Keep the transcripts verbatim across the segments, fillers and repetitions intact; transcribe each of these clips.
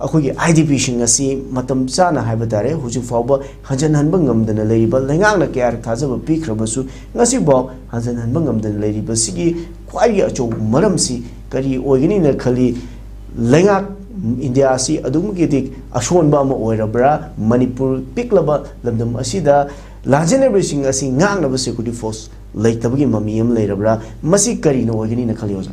ꯑꯩꯈꯣꯏꯒꯤ I D ꯄꯤꯁꯤꯡ ꯑꯁꯤ ꯃꯇꯝ ꯆꯥꯅ ꯍꯥꯏꯕ ꯇꯥꯔꯦ, ꯍꯧꯖꯤꯛ ꯐꯥꯎꯕ ꯍꯟꯖꯤꯟꯍꯟꯕ ꯉꯝꯗꯅ ꯂꯩꯔꯤꯕ, ꯂꯩꯉꯥꯛꯅ ꯀꯌꯥꯔꯛ ꯊꯥꯖꯕ ꯄꯤꯈ꯭ꯔꯕꯁꯨ ꯉꯁꯤꯐꯥꯎ ꯍꯟꯖꯤꯟꯍꯟꯕ ꯉꯝꯗꯅ ꯂꯩꯔꯤꯕꯁꯤꯒꯤ ꯈ꯭ꯋꯥꯏꯗꯒꯤ ꯑꯆꯧꯕ ꯃꯔꯝꯁꯤ ꯀꯔꯤ ꯑꯣꯏꯒꯅꯤꯅ ꯈꯜꯂꯤ? ꯂꯩꯉꯥꯛ ꯏꯟꯗꯤꯌꯥ ꯑꯁꯤ ꯑꯗꯨꯛꯀꯤ ꯃꯇꯤꯛ ꯑꯁꯣꯟꯕ ꯑꯃ ꯑꯣꯏꯔꯕ꯭ꯔꯥ? ꯃꯅꯤꯄꯨꯔ ꯄꯤꯛꯂꯕ ꯂꯝꯗꯝ ꯑꯁꯤꯗ ꯂꯥꯟꯖꯦꯟꯅꯔꯤꯕꯁꯤꯡ ꯑꯁꯤ ꯉꯥꯛꯅꯕ ꯁꯦꯀ꯭ꯌꯨꯔꯤꯇꯤ ꯐꯣꯔꯁ ꯂꯩꯇꯕꯒꯤ ꯃꯃꯤ ꯑꯃ ꯂꯩꯔꯕ꯭ꯔꯥ? ꯃꯁꯤ ꯀꯔꯤꯅ ꯑꯣꯏꯒꯅꯤꯅ ꯈꯜꯂꯤ, ꯑꯣꯖꯥ?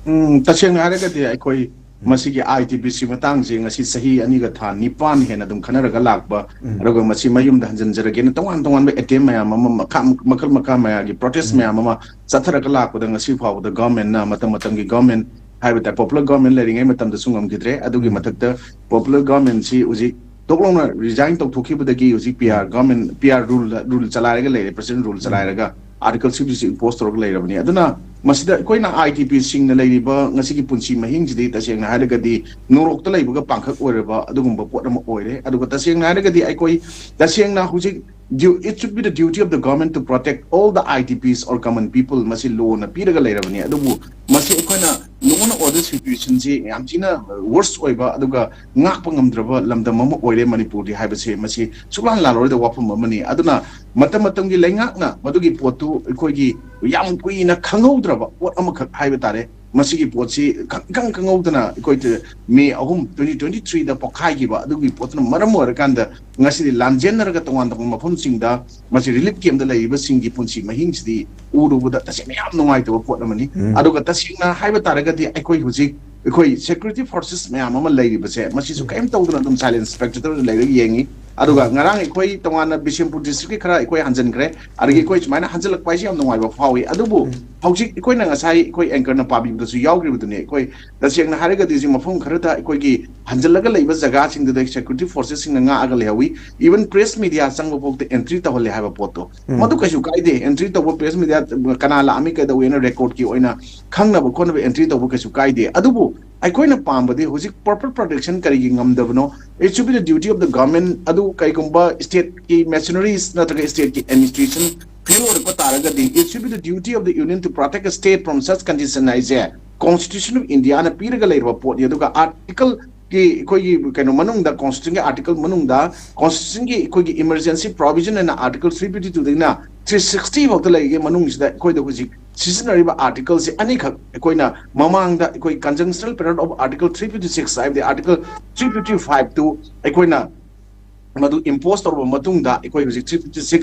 ꯎꯝ, ꯇꯁꯦꯡꯅ ꯍꯥꯏꯔꯒꯗꯤ ꯑꯩꯈꯣꯏ ꯃꯁꯤꯒꯤ ꯑꯥꯏ ꯇꯤ ꯄꯤ ꯁꯤ ꯃꯇꯥꯡꯁꯦ ꯉꯁꯤ ꯆꯍꯤ ꯑꯅꯤꯒ ꯊꯥ ꯅꯤꯄꯥꯟ ꯍꯦꯟꯅ ꯑꯗꯨꯝ ꯈꯟꯅꯔꯒ ꯂꯥꯛꯄ, ꯑꯗꯨꯒ ꯃꯁꯤ ꯃꯌꯨꯝꯗ ꯍꯟꯖꯤꯟꯖꯔꯒꯦꯅ ꯇꯣꯉꯥꯟ ꯇꯣꯉꯥꯟꯕ ꯑꯦꯇꯦꯝ ꯃꯌꯥꯝ ꯑꯃ, ꯃꯈꯥ, ꯃꯈꯜ ꯃꯈꯥ ꯃꯌꯥꯝꯒꯤ ꯄ꯭ꯔꯣꯇꯦꯁ ꯃꯌꯥꯝ ꯑꯃ ꯆꯠꯊꯔꯒ ꯂꯥꯛꯄꯗ, ꯉꯁꯤ ꯐꯥꯎꯕꯗ ꯒꯚꯔꯟꯃꯦꯟꯠꯅ, ꯃꯇꯝ ꯃꯇꯝꯒꯤ ꯒꯚꯔꯟꯃꯦꯟꯠ ꯍꯥꯏꯕ ꯇꯥꯔꯦ, ꯄꯣꯄꯨꯂꯔ ꯒꯚꯔꯟꯃꯦꯟꯠ ꯂꯩꯔꯤꯉꯩ ꯃꯇꯝꯗꯁꯨ ꯉꯝꯈꯤꯗ꯭ꯔꯦ꯫ ꯑꯗꯨꯒꯤ ꯃꯊꯛꯇ ꯄꯣꯄꯨꯂꯔ ꯒꯚꯔꯟꯃꯦꯟꯠꯁꯤ ꯍꯧꯖꯤꯛ ꯇꯣꯛ ꯂꯥꯎꯅ ꯔꯤꯖꯥꯏꯟ ꯇꯧꯊꯣꯛꯈꯤꯕꯗꯒꯤ ꯍꯧꯖꯤꯛ P R government, P R rule, rule ꯆꯂꯥꯏꯔꯒ ꯂꯩꯔꯦ, ꯄ꯭ꯔꯦꯁꯤꯗꯦꯟꯠ ꯔꯨꯜ ꯆꯂꯥꯏꯔꯒ ꯑꯥꯔꯇꯤꯀꯜ ꯁꯤꯛꯁꯇꯤ ꯁꯤꯛꯁ ꯏꯝꯄꯣꯁ ꯇꯧꯔꯒ ꯂꯩꯔꯕꯅꯤ꯫ ꯑꯗꯨꯅ ꯃꯁꯤꯗ ꯑꯩꯈꯣꯏꯅ ꯑꯥꯏ ꯇꯤ ꯄꯤ ꯁꯤꯡꯅ ꯂꯩꯔꯤꯕ ꯉꯁꯤꯒꯤ ꯄꯨꯟꯁꯤ ꯃꯍꯤꯡꯁꯤꯗꯤ ꯇꯁꯦꯡꯅ ꯍꯥꯏꯔꯒꯗꯤ ꯅꯣꯔꯣꯛꯇ ꯂꯩꯕꯒ ꯄꯥꯡꯈꯛ ꯑꯣꯏꯔꯕ ꯑꯗꯨꯒꯨꯝꯕ ꯄꯣꯠ ꯑꯃ ꯑꯣꯏꯔꯦ꯫ ꯑꯗꯨꯒ ꯇꯁꯦꯡꯅ ꯍꯥꯏꯔꯒꯗꯤ ꯑꯩꯈꯣꯏ ꯇꯁꯦꯡꯅ ꯍꯧꯖꯤꯛ due, it should be the duty of the government to protect all the I D Ps or common people, ꯃꯁꯤ ꯂꯣꯅ ꯄꯤꯔꯒ ꯂꯩꯔꯕꯅꯤ꯫ ꯑꯗꯨꯕꯨ ꯃꯁꯤ ꯑꯩꯈꯣꯏꯅ law and order situation ꯁꯤ ꯌꯥꯝ ꯊꯤꯅ worse ꯑꯣꯏꯕ ꯑꯗꯨꯒ ꯉꯥꯛꯄ ꯉꯝꯗ꯭ꯔꯕ ꯂꯝꯗꯝ ꯑꯃ ꯑꯣꯏꯔꯦ ꯃꯅꯤꯄꯨꯔꯗꯤ ꯍꯥꯏꯕꯁꯦ, ꯃꯁꯤ ꯁꯨꯛꯂꯥꯟ ꯂꯥꯜꯂꯔꯣꯏꯗ ꯋꯥꯐꯝ ꯑꯃꯅꯤ꯫ ꯑꯗꯨꯅ ꯃꯇꯝ ꯃꯇꯝꯒꯤ ꯂꯩꯉꯥꯛꯅ ꯃꯗꯨꯒꯤ ꯄꯣꯠꯇꯨ ꯑꯩꯈꯣꯏꯒꯤ ꯌꯥꯝ ꯀꯨꯏꯅ ꯈꯪꯍꯧꯗ꯭ꯔꯕ ꯄꯣꯠ ꯑꯃꯈꯛ ꯍꯥꯏꯕ ꯇꯥꯔꯦ꯫ ꯃꯁꯤꯒꯤ ꯄꯣꯠꯁꯤ ꯈꯪ-, ꯏꯈꯪ ꯈꯪꯍꯧꯗꯅ ꯑꯩꯈꯣꯏ ꯃꯦ ꯑꯍꯨꯝ, twenty twenty three ꯗ ꯄꯣꯛꯈꯥꯏꯈꯤꯕ ꯑꯗꯨꯒꯤ ꯄꯣꯠꯇꯨꯅ ꯃꯔꯝ ꯑꯣꯏꯔꯀꯥꯟꯗ ꯉꯁꯤꯗꯤ ꯂꯥꯟꯖꯦꯟꯅꯔꯒ ꯇꯣꯉꯥꯟ ꯇꯣꯉꯥꯟꯕ ꯃꯐꯝꯁꯤꯡꯗ ꯃꯁꯤ relief camp ꯇ ꯂꯩꯔꯤꯕꯁꯤꯡꯒꯤ ꯄꯨꯟꯁꯤ ꯃꯍꯤꯡꯁꯤꯗꯤ ꯎꯔꯨꯕꯗ ꯇꯁꯦꯡꯅ ꯌꯥꯝ ꯅꯨꯡꯉꯥꯏꯇꯕ ꯄꯣꯠ ꯑꯃꯅꯤ꯫ ꯑꯗꯨꯒ ꯇꯁꯦꯡꯅ ꯍꯥꯏꯕ ꯇꯥꯔꯒꯗꯤ ꯑꯩꯈꯣꯏ ꯍꯧꯖꯤꯛ ꯑꯩꯈꯣꯏ security forces ꯃꯌꯥꯝ ꯑꯃ ꯂꯩꯔꯤꯕꯁꯦ ꯃꯁꯤꯁꯨ ꯀꯔꯤꯝ ꯇꯧꯗꯅ ꯑꯗꯨꯝ silent spectator ꯗ ꯂꯩꯔꯒ ꯌꯦꯡꯉꯤ꯫ ꯑꯗꯨꯒ ꯉꯔꯥꯡ ꯑꯩꯈꯣꯏ ꯇꯣꯉꯥꯟꯅ ꯕꯤꯁꯦꯝꯄꯨꯔ district ꯀꯤ ꯈꯔ ꯑꯩꯈꯣꯏ ꯍꯟꯖꯤꯟꯈ꯭ꯔꯦ꯫ ꯑꯗꯒꯤ ꯑꯩꯈꯣꯏ ꯁꯨꯃꯥꯏꯅ ꯍꯟꯖꯤꯜꯂꯛꯄ ꯍꯥꯏꯁꯦ ꯌꯥꯝ ꯅꯨꯡꯉꯥꯏꯕ ꯐꯥꯎꯏ꯫ ꯑꯗꯨꯕꯨ ꯍꯧꯖꯤꯛ ꯑꯩꯈꯣꯏꯅ ꯉꯁꯥꯏ ꯑꯩꯈꯣꯏ anchor ꯅ ꯄꯥꯕꯤꯕꯗꯁꯨ ꯌꯥꯎꯈ꯭ꯔꯤꯕꯗꯨꯅꯤ꯫ ꯑꯩꯈꯣꯏ ꯇꯁꯦꯡꯅ ꯍꯥꯏꯔꯒꯗꯤ ꯍꯧꯖꯤꯛ ꯃꯐꯝ ꯈꯔꯗ ꯑꯩꯈꯣꯏꯒꯤ ꯍꯟꯖꯤꯜꯂꯒ ꯂꯩꯕ ꯖꯒꯥꯁꯤꯡꯗꯨꯗ security forces ꯁꯤꯡꯅ ꯉꯥꯛꯑꯒ ꯂꯩꯍꯧꯏ꯫ Even press media ꯆꯪꯕ ꯐꯥꯎꯗ entry ꯇꯧꯍꯜꯂꯦ ꯍꯥꯏꯕ ꯄꯣꯠꯇꯣ, ꯃꯗꯨ ꯀꯩꯁꯨ ꯀꯥꯏꯗꯦ꯫ Entry ꯇꯧꯕ, press media ꯀꯅꯥ ꯂꯥꯛꯑꯝꯃꯤ, ꯀꯩꯗꯧꯋꯦꯅ record ꯀꯤ ꯑꯣꯏꯅ ꯈꯪꯅꯕ ꯈꯣꯠꯅꯕ entry ꯇꯧꯕ ꯀꯩꯁꯨ ꯀꯥꯏꯗꯦ꯫ ꯑꯗꯨꯕꯨ ꯑꯩꯈꯣꯏꯅ ꯄꯥꯝꯕꯗꯤ ꯍꯧꯖꯤꯛ proper protection ꯀꯔꯤꯒꯤ ꯉꯝꯗꯕꯅꯣ? It should be the duty of the government꯫ ꯑꯗꯨ ꯀꯩꯒꯨꯝꯕ state ꯀꯤ machineries ꯅꯠꯇ꯭ꯔꯒ state ꯀꯤ administration fail ꯑꯣꯏꯔꯛꯄ ꯇꯥꯔꯒꯗꯤ, it should be the duty of the union to protect the state from such condition ꯍꯥꯏꯁꯦ Constitution of India ꯅ ꯄꯤꯔꯒ ꯂꯩꯔꯕ ꯄꯣꯠꯅꯤ꯫ ꯑꯗꯨꯒ article ꯀꯤ ꯑꯩꯈꯣꯏꯒꯤ ꯀꯩꯅꯣ ꯃꯅꯨꯡꯗ, constitution ꯒꯤ article ꯃꯅꯨꯡꯗ, constitution ꯒꯤ ꯑꯩꯈꯣꯏꯒꯤ emergency provision ꯍꯥꯏꯅ article three fifty two ꯗꯒꯤꯅ three sixty ꯐꯥꯎꯗ ꯂꯩꯔꯤꯉꯩ ꯃꯅꯨꯡꯁꯤꯗ ꯑꯩꯈꯣꯏꯗ ꯍꯧꯖꯤꯛ ꯁꯤꯖꯤꯟꯅꯔꯤꯕ article ꯁꯦ ꯑꯅꯤꯈꯛ ꯑꯩꯈꯣꯏꯅ ꯃꯃꯥꯡꯗ ꯑꯩꯈꯣꯏ conjunctional period of article three fifty six ꯍꯥꯏꯕꯗꯤ article three fifty five two ꯑꯩꯈꯣꯏꯅ ꯃꯗꯨ impose ꯇꯧꯔꯕ ꯃꯇꯨꯡꯗ ꯑꯩꯈꯣꯏ ꯍꯧꯖꯤꯛ three fifty six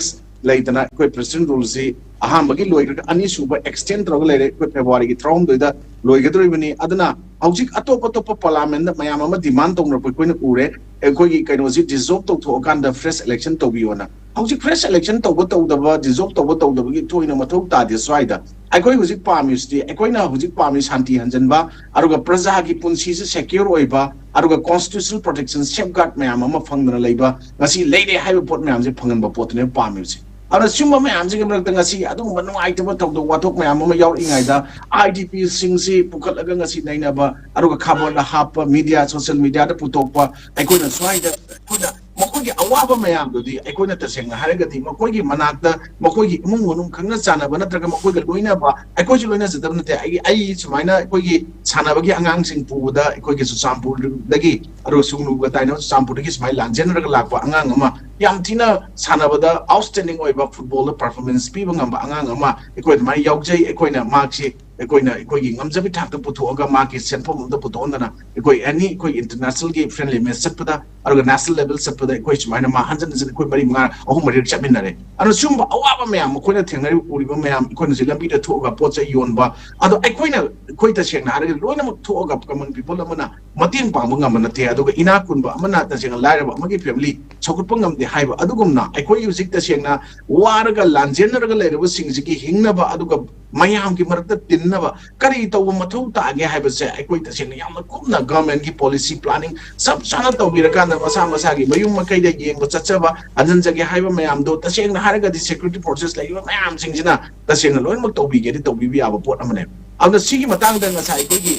ꯂꯩꯗꯅ ꯑꯩꯈꯣꯏ president rule ꯁꯤ ꯑꯍꯥꯟꯕꯒꯤ ꯂꯣꯏꯈ꯭ꯔꯒ ꯑꯅꯤꯁꯨꯕ extend ꯇꯧꯔꯒ ꯂꯩꯔꯦ꯫ ꯑꯩꯈꯣꯏ February ꯒꯤ ꯇꯔꯥꯍꯨꯝꯗꯣꯏꯗ ꯂꯣꯏꯒꯗꯧꯔꯤꯕꯅꯤ꯫ ꯑꯗꯨꯅ ꯍꯧꯖꯤꯛ ꯑꯇꯣꯞ ꯑꯇꯣꯞꯄ parliament ꯗ ꯃꯌꯥꯝ ꯑꯃ demand ꯇꯧꯅꯔꯛꯄ ꯑꯩꯈꯣꯏꯅ ꯎꯔꯦ꯫ ꯑꯩꯈꯣꯏꯒꯤ ꯀꯩꯅꯣꯁꯤ dissolve ꯇꯧꯊꯣꯛꯑꯀꯥꯟꯗ fresh election ꯇꯧꯕꯤꯌꯣꯅ꯫ ꯍꯧꯖꯤꯛ fresh election ꯇꯧꯕ ꯇꯧꯗꯕ, dissolve ꯇꯧꯕ ꯇꯧꯗꯕꯒꯤ ꯊꯣꯏꯅ ꯃꯊꯧ ꯇꯥꯗꯦ ꯁ꯭ꯋꯥꯏꯗ꯫ ꯑꯩꯈꯣꯏ ꯍꯧꯖꯤꯛ ꯄꯥꯝꯃꯤꯁꯤꯗꯤ, ꯑꯩꯈꯣꯏꯅ ꯍꯧꯖꯤꯛ ꯄꯥꯝꯃꯤ ꯁꯥꯟꯇꯤ ꯍꯟꯖꯤꯟꯕ, ꯑꯗꯨꯒ ꯄ꯭ꯔꯖꯥꯒꯤ ꯄꯨꯟꯁꯤꯁꯦ secure ꯑꯣꯏꯕ, ꯑꯗꯨꯒ constitutional protection, safeguard ꯃꯌꯥꯝ ꯑꯃ ꯐꯪꯗꯅ ꯂꯩꯕ, ꯉꯁꯤ ꯂꯩꯔꯦ ꯍꯥꯏꯕ ꯄꯣꯠ ꯃꯌꯥꯝꯁꯦ ꯐꯪꯍꯟꯕ ꯄꯣꯠꯇꯨꯅꯦꯕ ꯄꯥꯝꯃꯤꯕꯁꯦ꯫ ꯑꯗꯨꯅ ꯁꯤꯒꯨꯝꯕ ꯃꯌꯥꯝꯁꯤꯒꯤ ꯃꯔꯛꯇ ꯉꯁꯤ ꯑꯗꯨꯒꯨꯝꯕ ꯅꯨꯡꯉꯥꯏꯇꯕ ꯊꯧꯗꯣꯛ ꯋꯥꯊꯣꯛ ꯃꯌꯥꯝ ꯑꯃ ꯌꯥꯎꯔꯛꯏꯉꯩꯗ, I D P ꯁꯤꯡꯁꯤ ꯄꯨꯈꯠꯂꯒ ꯉꯁꯤ ꯅꯩꯅꯕ, ꯑꯗꯨꯒ ꯈꯕꯔꯗ ꯍꯥꯞꯄ, media, social media ꯗ ꯄꯨꯊꯣꯛꯄ, ꯑꯩꯈꯣꯏꯅ ꯁ꯭ꯋꯥꯏꯗ ꯑꯩꯈꯣꯏꯅ ꯃꯈꯣꯏꯒꯤ ꯑꯋꯥꯕ ꯃꯌꯥꯝꯗꯨꯗꯤ ꯑꯩꯈꯣꯏꯅ ꯇꯁꯦꯡꯅ ꯍꯥꯏꯔꯒꯗꯤ ꯃꯈꯣꯏꯒꯤ ꯃꯅꯥꯛꯇ, ꯃꯈꯣꯏꯒꯤ ꯏꯃꯨꯡ ꯃꯅꯨꯡ ꯈꯪꯅ ꯆꯥꯟꯅꯕ ꯅꯠꯇ꯭ꯔꯒ ꯃꯈꯣꯏꯒ ꯂꯣꯏꯅꯕ, ꯑꯩꯈꯣꯏꯁꯨ ꯂꯣꯏꯅꯖꯗꯕ ꯅꯠꯇꯦ꯫ ꯑꯩꯒꯤ, ꯑꯩ ꯁꯨꯃꯥꯏꯅ ꯑꯩꯈꯣꯏꯒꯤ ꯁꯥꯟꯅꯕꯒꯤ ꯑꯉꯥꯡꯁꯤꯡ ꯄꯨꯕꯗ ꯑꯩꯈꯣꯏꯒꯤ ꯆꯨꯔꯆꯥꯟꯄꯨꯔꯗꯒꯤ, ꯑꯗꯨꯒ ꯁꯨꯡꯅꯨꯒ ꯇꯥꯏꯅꯕ ꯆꯨꯔꯆꯥꯟꯄꯨꯔꯗꯒꯤ ꯁꯨꯃꯥꯏꯅ ꯂꯥꯟꯖꯦꯟꯅꯔꯒ ꯂꯥꯛꯄ ꯑꯉꯥꯡ ꯑꯃ, ꯌꯥꯝ ꯊꯤꯅ ꯁꯥꯟꯅꯕꯗ outstanding ꯑꯣꯏꯕ, football ꯗ performance ꯄꯤꯕ ꯉꯝꯕ ꯑꯉꯥꯡ ꯑꯃ ꯑꯩꯈꯣꯏ ꯑꯗꯨꯃꯥꯏꯅ ꯌꯥꯎꯖꯩ꯫ ꯑꯩꯈꯣꯏꯅ ꯃꯍꯥꯛꯁꯤ ꯑꯩꯈꯣꯏꯅ ꯑꯩꯈꯣꯏꯒꯤ ꯉꯝꯖꯕꯤ ꯊꯥꯛꯇ ꯄꯨꯊꯣꯛꯑꯒ, ꯃꯍꯥꯛꯀꯤ ꯁꯦꯟꯐꯝ ꯑꯝꯇ ꯄꯨꯊꯣꯛꯍꯟꯗꯅ, ꯑꯩꯈꯣꯏ ꯑꯦꯅꯤ ꯑꯩꯈꯣꯏ international ꯒꯤ friendly match ꯆꯠꯄꯗ, ꯑꯗꯨꯒ national level ꯆꯠꯄꯗ ꯑꯩꯈꯣꯏ ꯁꯨꯃꯥꯏꯅ ꯃꯥ ꯍꯟꯖꯤꯟ ꯍꯟꯖꯤꯟ ꯑꯩꯈꯣꯏ ꯃꯔꯤ ꯃꯉꯥ, ꯑꯍꯨꯝ ꯃꯔꯤꯔꯛ ꯆꯠꯃꯤꯟꯅꯔꯦ꯫ ꯑꯗꯨꯅ ꯁꯤꯒꯨꯝꯕ ꯑꯋꯥꯕ ꯃꯌꯥꯝ, ꯃꯈꯣꯏꯅ ꯊꯦꯡꯅꯔꯤꯕ, ꯎꯔꯤꯕ ꯃꯌꯥꯝ, ꯑꯩꯈꯣꯏꯅ ꯍꯧꯖꯤꯛ ꯂꯝꯕꯤꯗ ꯊꯣꯛꯑꯒ ꯄꯣꯠ ꯆꯩ ꯌꯣꯟꯕ, ꯑꯗꯣ ꯑꯩꯈꯣꯏꯅ, ꯑꯩꯈꯣꯏ ꯇꯁꯦꯡꯅ ꯍꯥꯏꯔꯒꯗꯤ ꯂꯣꯏꯅꯃꯛ ꯊꯣꯛꯑꯒ common people ꯑꯃꯅ ꯃꯇꯦꯡ ꯄꯥꯡꯕ ꯉꯝꯕ ꯅꯠꯇꯦ꯫ ꯑꯗꯨꯒ ꯏꯅꯥꯛ ꯈꯨꯟꯕ ꯑꯃꯅ ꯇꯁꯦꯡꯅ ꯂꯥꯏꯔꯕ ꯑꯃꯒꯤ family ꯁꯧꯒꯠꯄ ꯉꯝꯗꯦ ꯍꯥꯏꯕ ꯑꯗꯨꯒꯨꯝꯅ, ꯑꯩꯈꯣꯏ ꯍꯧꯖꯤꯛ ꯇꯁꯦꯡꯅ ꯋꯥꯔꯒ ꯂꯥꯟꯖꯦꯟꯅꯔꯒ ꯂꯩꯔꯕꯁꯤꯡꯁꯤꯒꯤ ꯍꯤꯡꯅꯕ, ꯑꯗꯨꯒ ꯃꯌꯥꯝꯒꯤ ꯃꯔꯛꯇ ꯇꯤꯟꯅꯕ ꯀꯔꯤ ꯇꯧꯕ ꯃꯊꯧ ꯇꯥꯒꯦ ꯍꯥꯏꯕꯁꯦ ꯑꯩꯈꯣꯏ ꯇꯁꯦꯡꯅ ꯌꯥꯝꯅ ꯀꯨꯞꯅ government ꯀꯤ policy planning ꯆꯞ ꯆꯥꯅ ꯇꯧꯕꯤꯔꯀꯥꯟꯗ, ꯃꯁꯥ ꯃꯁꯥꯒꯤ ꯃꯌꯨꯝ ꯃꯀꯩꯗ ꯌꯦꯡꯕ ꯆꯠꯆꯕ, ꯍꯟꯖꯟꯖꯒꯦ ꯍꯥꯏꯕ ꯃꯌꯥꯝꯗꯣ, ꯇꯁꯦꯡꯅ ꯍꯥꯏꯔꯒꯗꯤ security forces ꯂꯩꯔꯤꯕ ꯃꯌꯥꯝꯁꯤꯡꯁꯤꯅ ꯇꯁꯦꯡꯅ ꯂꯣꯏꯅꯃꯛ ꯇꯧꯕꯤꯒꯦꯗꯤ ꯇꯧꯕꯤꯕ ꯌꯥꯕ ꯄꯣꯠ ꯑꯃꯅꯦꯕ꯫ ꯑꯗꯨꯅ ꯁꯤꯒꯤ ꯃꯇꯥꯡꯗ ꯉꯁꯥꯏ ꯑꯩꯈꯣꯏꯒꯤ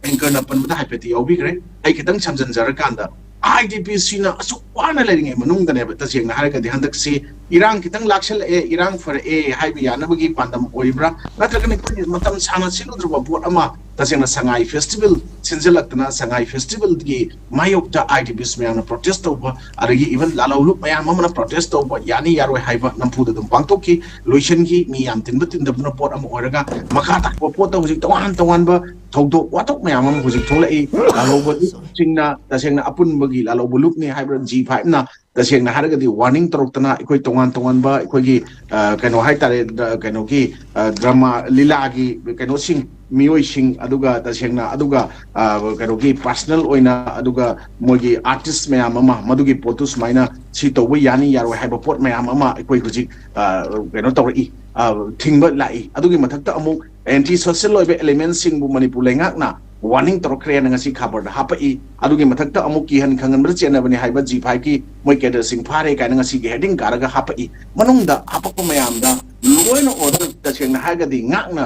anchor ꯅ ꯄꯟꯕꯗ ꯍꯥꯏꯐꯦꯠꯇꯤ ꯌꯥꯎꯕꯤꯈ꯭ꯔꯦ꯫ ꯑꯩ ꯈꯤꯇꯪ ꯁꯝꯖꯤꯟꯖꯔꯀꯥꯟꯗ, I D P ꯁꯤꯅ ꯑꯁꯨꯛ ꯋꯥꯅ ꯂꯩꯔꯤꯉꯩ ꯃꯅꯨꯡꯗꯅꯦꯕ, ꯇꯁꯦꯡꯅ ꯍꯥꯏꯔꯒꯗꯤ ꯍꯟꯗꯛꯁꯤ ꯏꯔꯥꯡ ꯈꯤꯇꯪ ꯂꯥꯛꯁꯜꯂꯛꯑꯦ, ꯏꯔꯥꯡ ꯐꯔꯛꯑꯦ ꯍꯥꯏꯕ ꯌꯥꯅꯕꯒꯤ ꯄꯥꯟꯗꯝ ꯑꯣꯏꯕ꯭ꯔꯥ, ꯅꯠꯇ꯭ꯔꯒꯅ ꯑꯩꯈꯣꯏꯒꯤ ꯃꯇꯝ ꯁꯥꯡꯅ ꯁꯤꯜꯂꯨꯗ꯭ꯔꯕ ꯄꯣꯠ ꯑꯃ ꯇꯁꯦꯡꯅ ꯁꯉꯥꯏ ꯐꯦꯁꯇꯤꯚꯦꯜ ꯁꯤꯟꯖꯜꯂꯛꯇꯅ ꯁꯉꯥꯏ ꯐꯦꯁꯇꯤꯚꯦꯜꯒꯤ ꯃꯥꯌꯣꯛꯇ ꯑꯥꯏ ꯗꯤ ꯄꯤꯁ ꯃꯌꯥꯝꯅ ꯄ꯭ꯔꯣꯇꯦꯁ ꯇꯧꯕ, ꯑꯗꯒꯤ ꯏꯚꯟ ꯂꯥꯂꯧꯂꯨꯞ ꯃꯌꯥꯝ ꯑꯃꯅ ꯄ꯭ꯔꯣꯇꯦꯁ ꯇꯧꯕ, ꯌꯥꯅꯤ ꯌꯥꯔꯣꯏ ꯍꯥꯏꯕ ꯅꯝꯐꯨꯗ ꯑꯗꯨꯝ ꯄꯥꯡꯊꯣꯛꯈꯤ, ꯂꯣꯏꯁꯤꯟꯈꯤ꯫ ꯃꯤ ꯌꯥꯝ ꯇꯤꯟꯕ ꯇꯤꯟꯗꯕꯗꯨꯅ ꯄꯣꯠ ꯑꯃ ꯑꯣꯏꯔꯒ, ꯃꯈꯥ ꯇꯥꯔꯛꯄ ꯄꯣꯠꯇ ꯍꯧꯖꯤꯛ ꯇꯣꯉꯥꯟ ꯇꯣꯉꯥꯟꯕ ꯊꯧꯗꯣꯛ ꯋꯥꯊꯣꯛ ꯃꯌꯥꯝ ꯑꯃ ꯍꯧꯖꯤꯛ ꯊꯣꯛꯂꯛꯏ꯫ ꯂꯥꯂꯧꯕꯁꯤꯡꯅ, ꯇꯁꯦꯡꯅ ꯑꯄꯨꯟꯕꯒꯤ ꯂꯥꯂꯧꯕ ꯂꯨꯞꯅꯤ ꯍꯥꯏꯕ ꯖꯤ ꯐꯥꯏꯚꯅ ꯇꯁꯦꯡꯅ ꯍꯥꯏꯔꯒꯗꯤ ꯋꯥꯔꯅꯤꯡ ꯇꯧꯔꯛꯇꯅ, ꯑꯩꯈꯣꯏ ꯇꯣꯉꯥꯟ ꯇꯣꯉꯥꯟꯕ ꯑꯩꯈꯣꯏꯒꯤ, ꯑ, ꯀꯩꯅꯣ ꯍꯥꯏꯇꯥꯔꯦ, ꯗ-, ꯀꯩꯅꯣꯒꯤ, ꯑ, ꯗ꯭ꯔꯃꯥ ꯂꯤꯂꯥꯒꯤ ꯀꯩꯅꯣꯁꯤꯡ, ꯃꯤꯑꯣꯏꯁꯤꯡ, ꯑꯗꯨꯒ ꯇꯁꯦꯡꯅ ꯑꯗꯨꯒ, ꯑ, ꯀꯩꯅꯣꯒꯤ ꯄꯥꯔꯁꯅꯦꯜ ꯑꯣꯏꯅ, ꯑꯗꯨꯒ ꯃꯣꯏꯒꯤ ꯑꯥꯔꯇꯤꯁ ꯃꯌꯥꯝ ꯑꯃ, ꯃꯗꯨꯒꯤ ꯄꯣꯠꯇꯨ ꯁꯨꯃꯥꯏꯅ ꯁꯤ ꯇꯧꯕ ꯌꯥꯅꯤ ꯌꯥꯔꯣꯏ ꯍꯥꯏꯕ ꯄꯣꯠ ꯃꯌꯥꯝ ꯑꯃ ꯑꯩꯈꯣꯏ ꯍꯧꯖꯤꯛ, ꯑ, ꯀꯩꯅꯣ ꯇꯧꯔꯛꯏ, ꯑ, ꯊꯤꯡꯕ ꯂꯥꯛꯏ꯫ ꯑꯗꯨꯒꯤ ꯃꯊꯛꯇ ꯑꯃꯨꯛ ꯑꯦꯟꯇꯤ ꯁꯣꯁꯦꯜ ꯑꯣꯏꯕ ꯑꯦꯂꯤꯃꯦꯟꯁꯤꯡꯕꯨ ꯃꯅꯤꯄꯨꯔ ꯂꯩꯉꯥꯛꯅ ꯋꯥꯔꯅꯤꯡ ꯇꯧꯔꯛꯈ꯭ꯔꯦꯅ ꯉꯁꯤ ꯈꯕꯔꯗ ꯍꯥꯞꯄꯛꯏ꯫ ꯑꯗꯨꯒꯤ ꯃꯊꯛꯇ ꯑꯃꯨꯛ ꯀꯤꯍꯟ ꯈꯪꯍꯟꯕꯗ ꯆꯦꯟꯅꯕꯅꯤ ꯍꯥꯏꯕ ꯖꯤ ꯐꯥꯏꯚꯀꯤ ꯃꯣꯏ ꯀꯦꯗꯔꯁꯤꯡ ꯐꯥꯔꯦ ꯀꯥꯏꯅ ꯉꯁꯤꯒꯤ ꯍꯦꯗꯤꯡ ꯀꯥꯔꯒ ꯍꯥꯞꯄꯛꯏ꯫ ꯃꯅꯨꯡꯗ ꯍꯥꯞꯄꯛꯄ ꯃꯌꯥꯝꯗ ꯂꯣꯏꯅ ꯑꯣꯔꯗꯔ, ꯇꯁꯦꯡꯅ ꯍꯥꯏꯔꯒꯗꯤ ꯉꯥꯛꯅ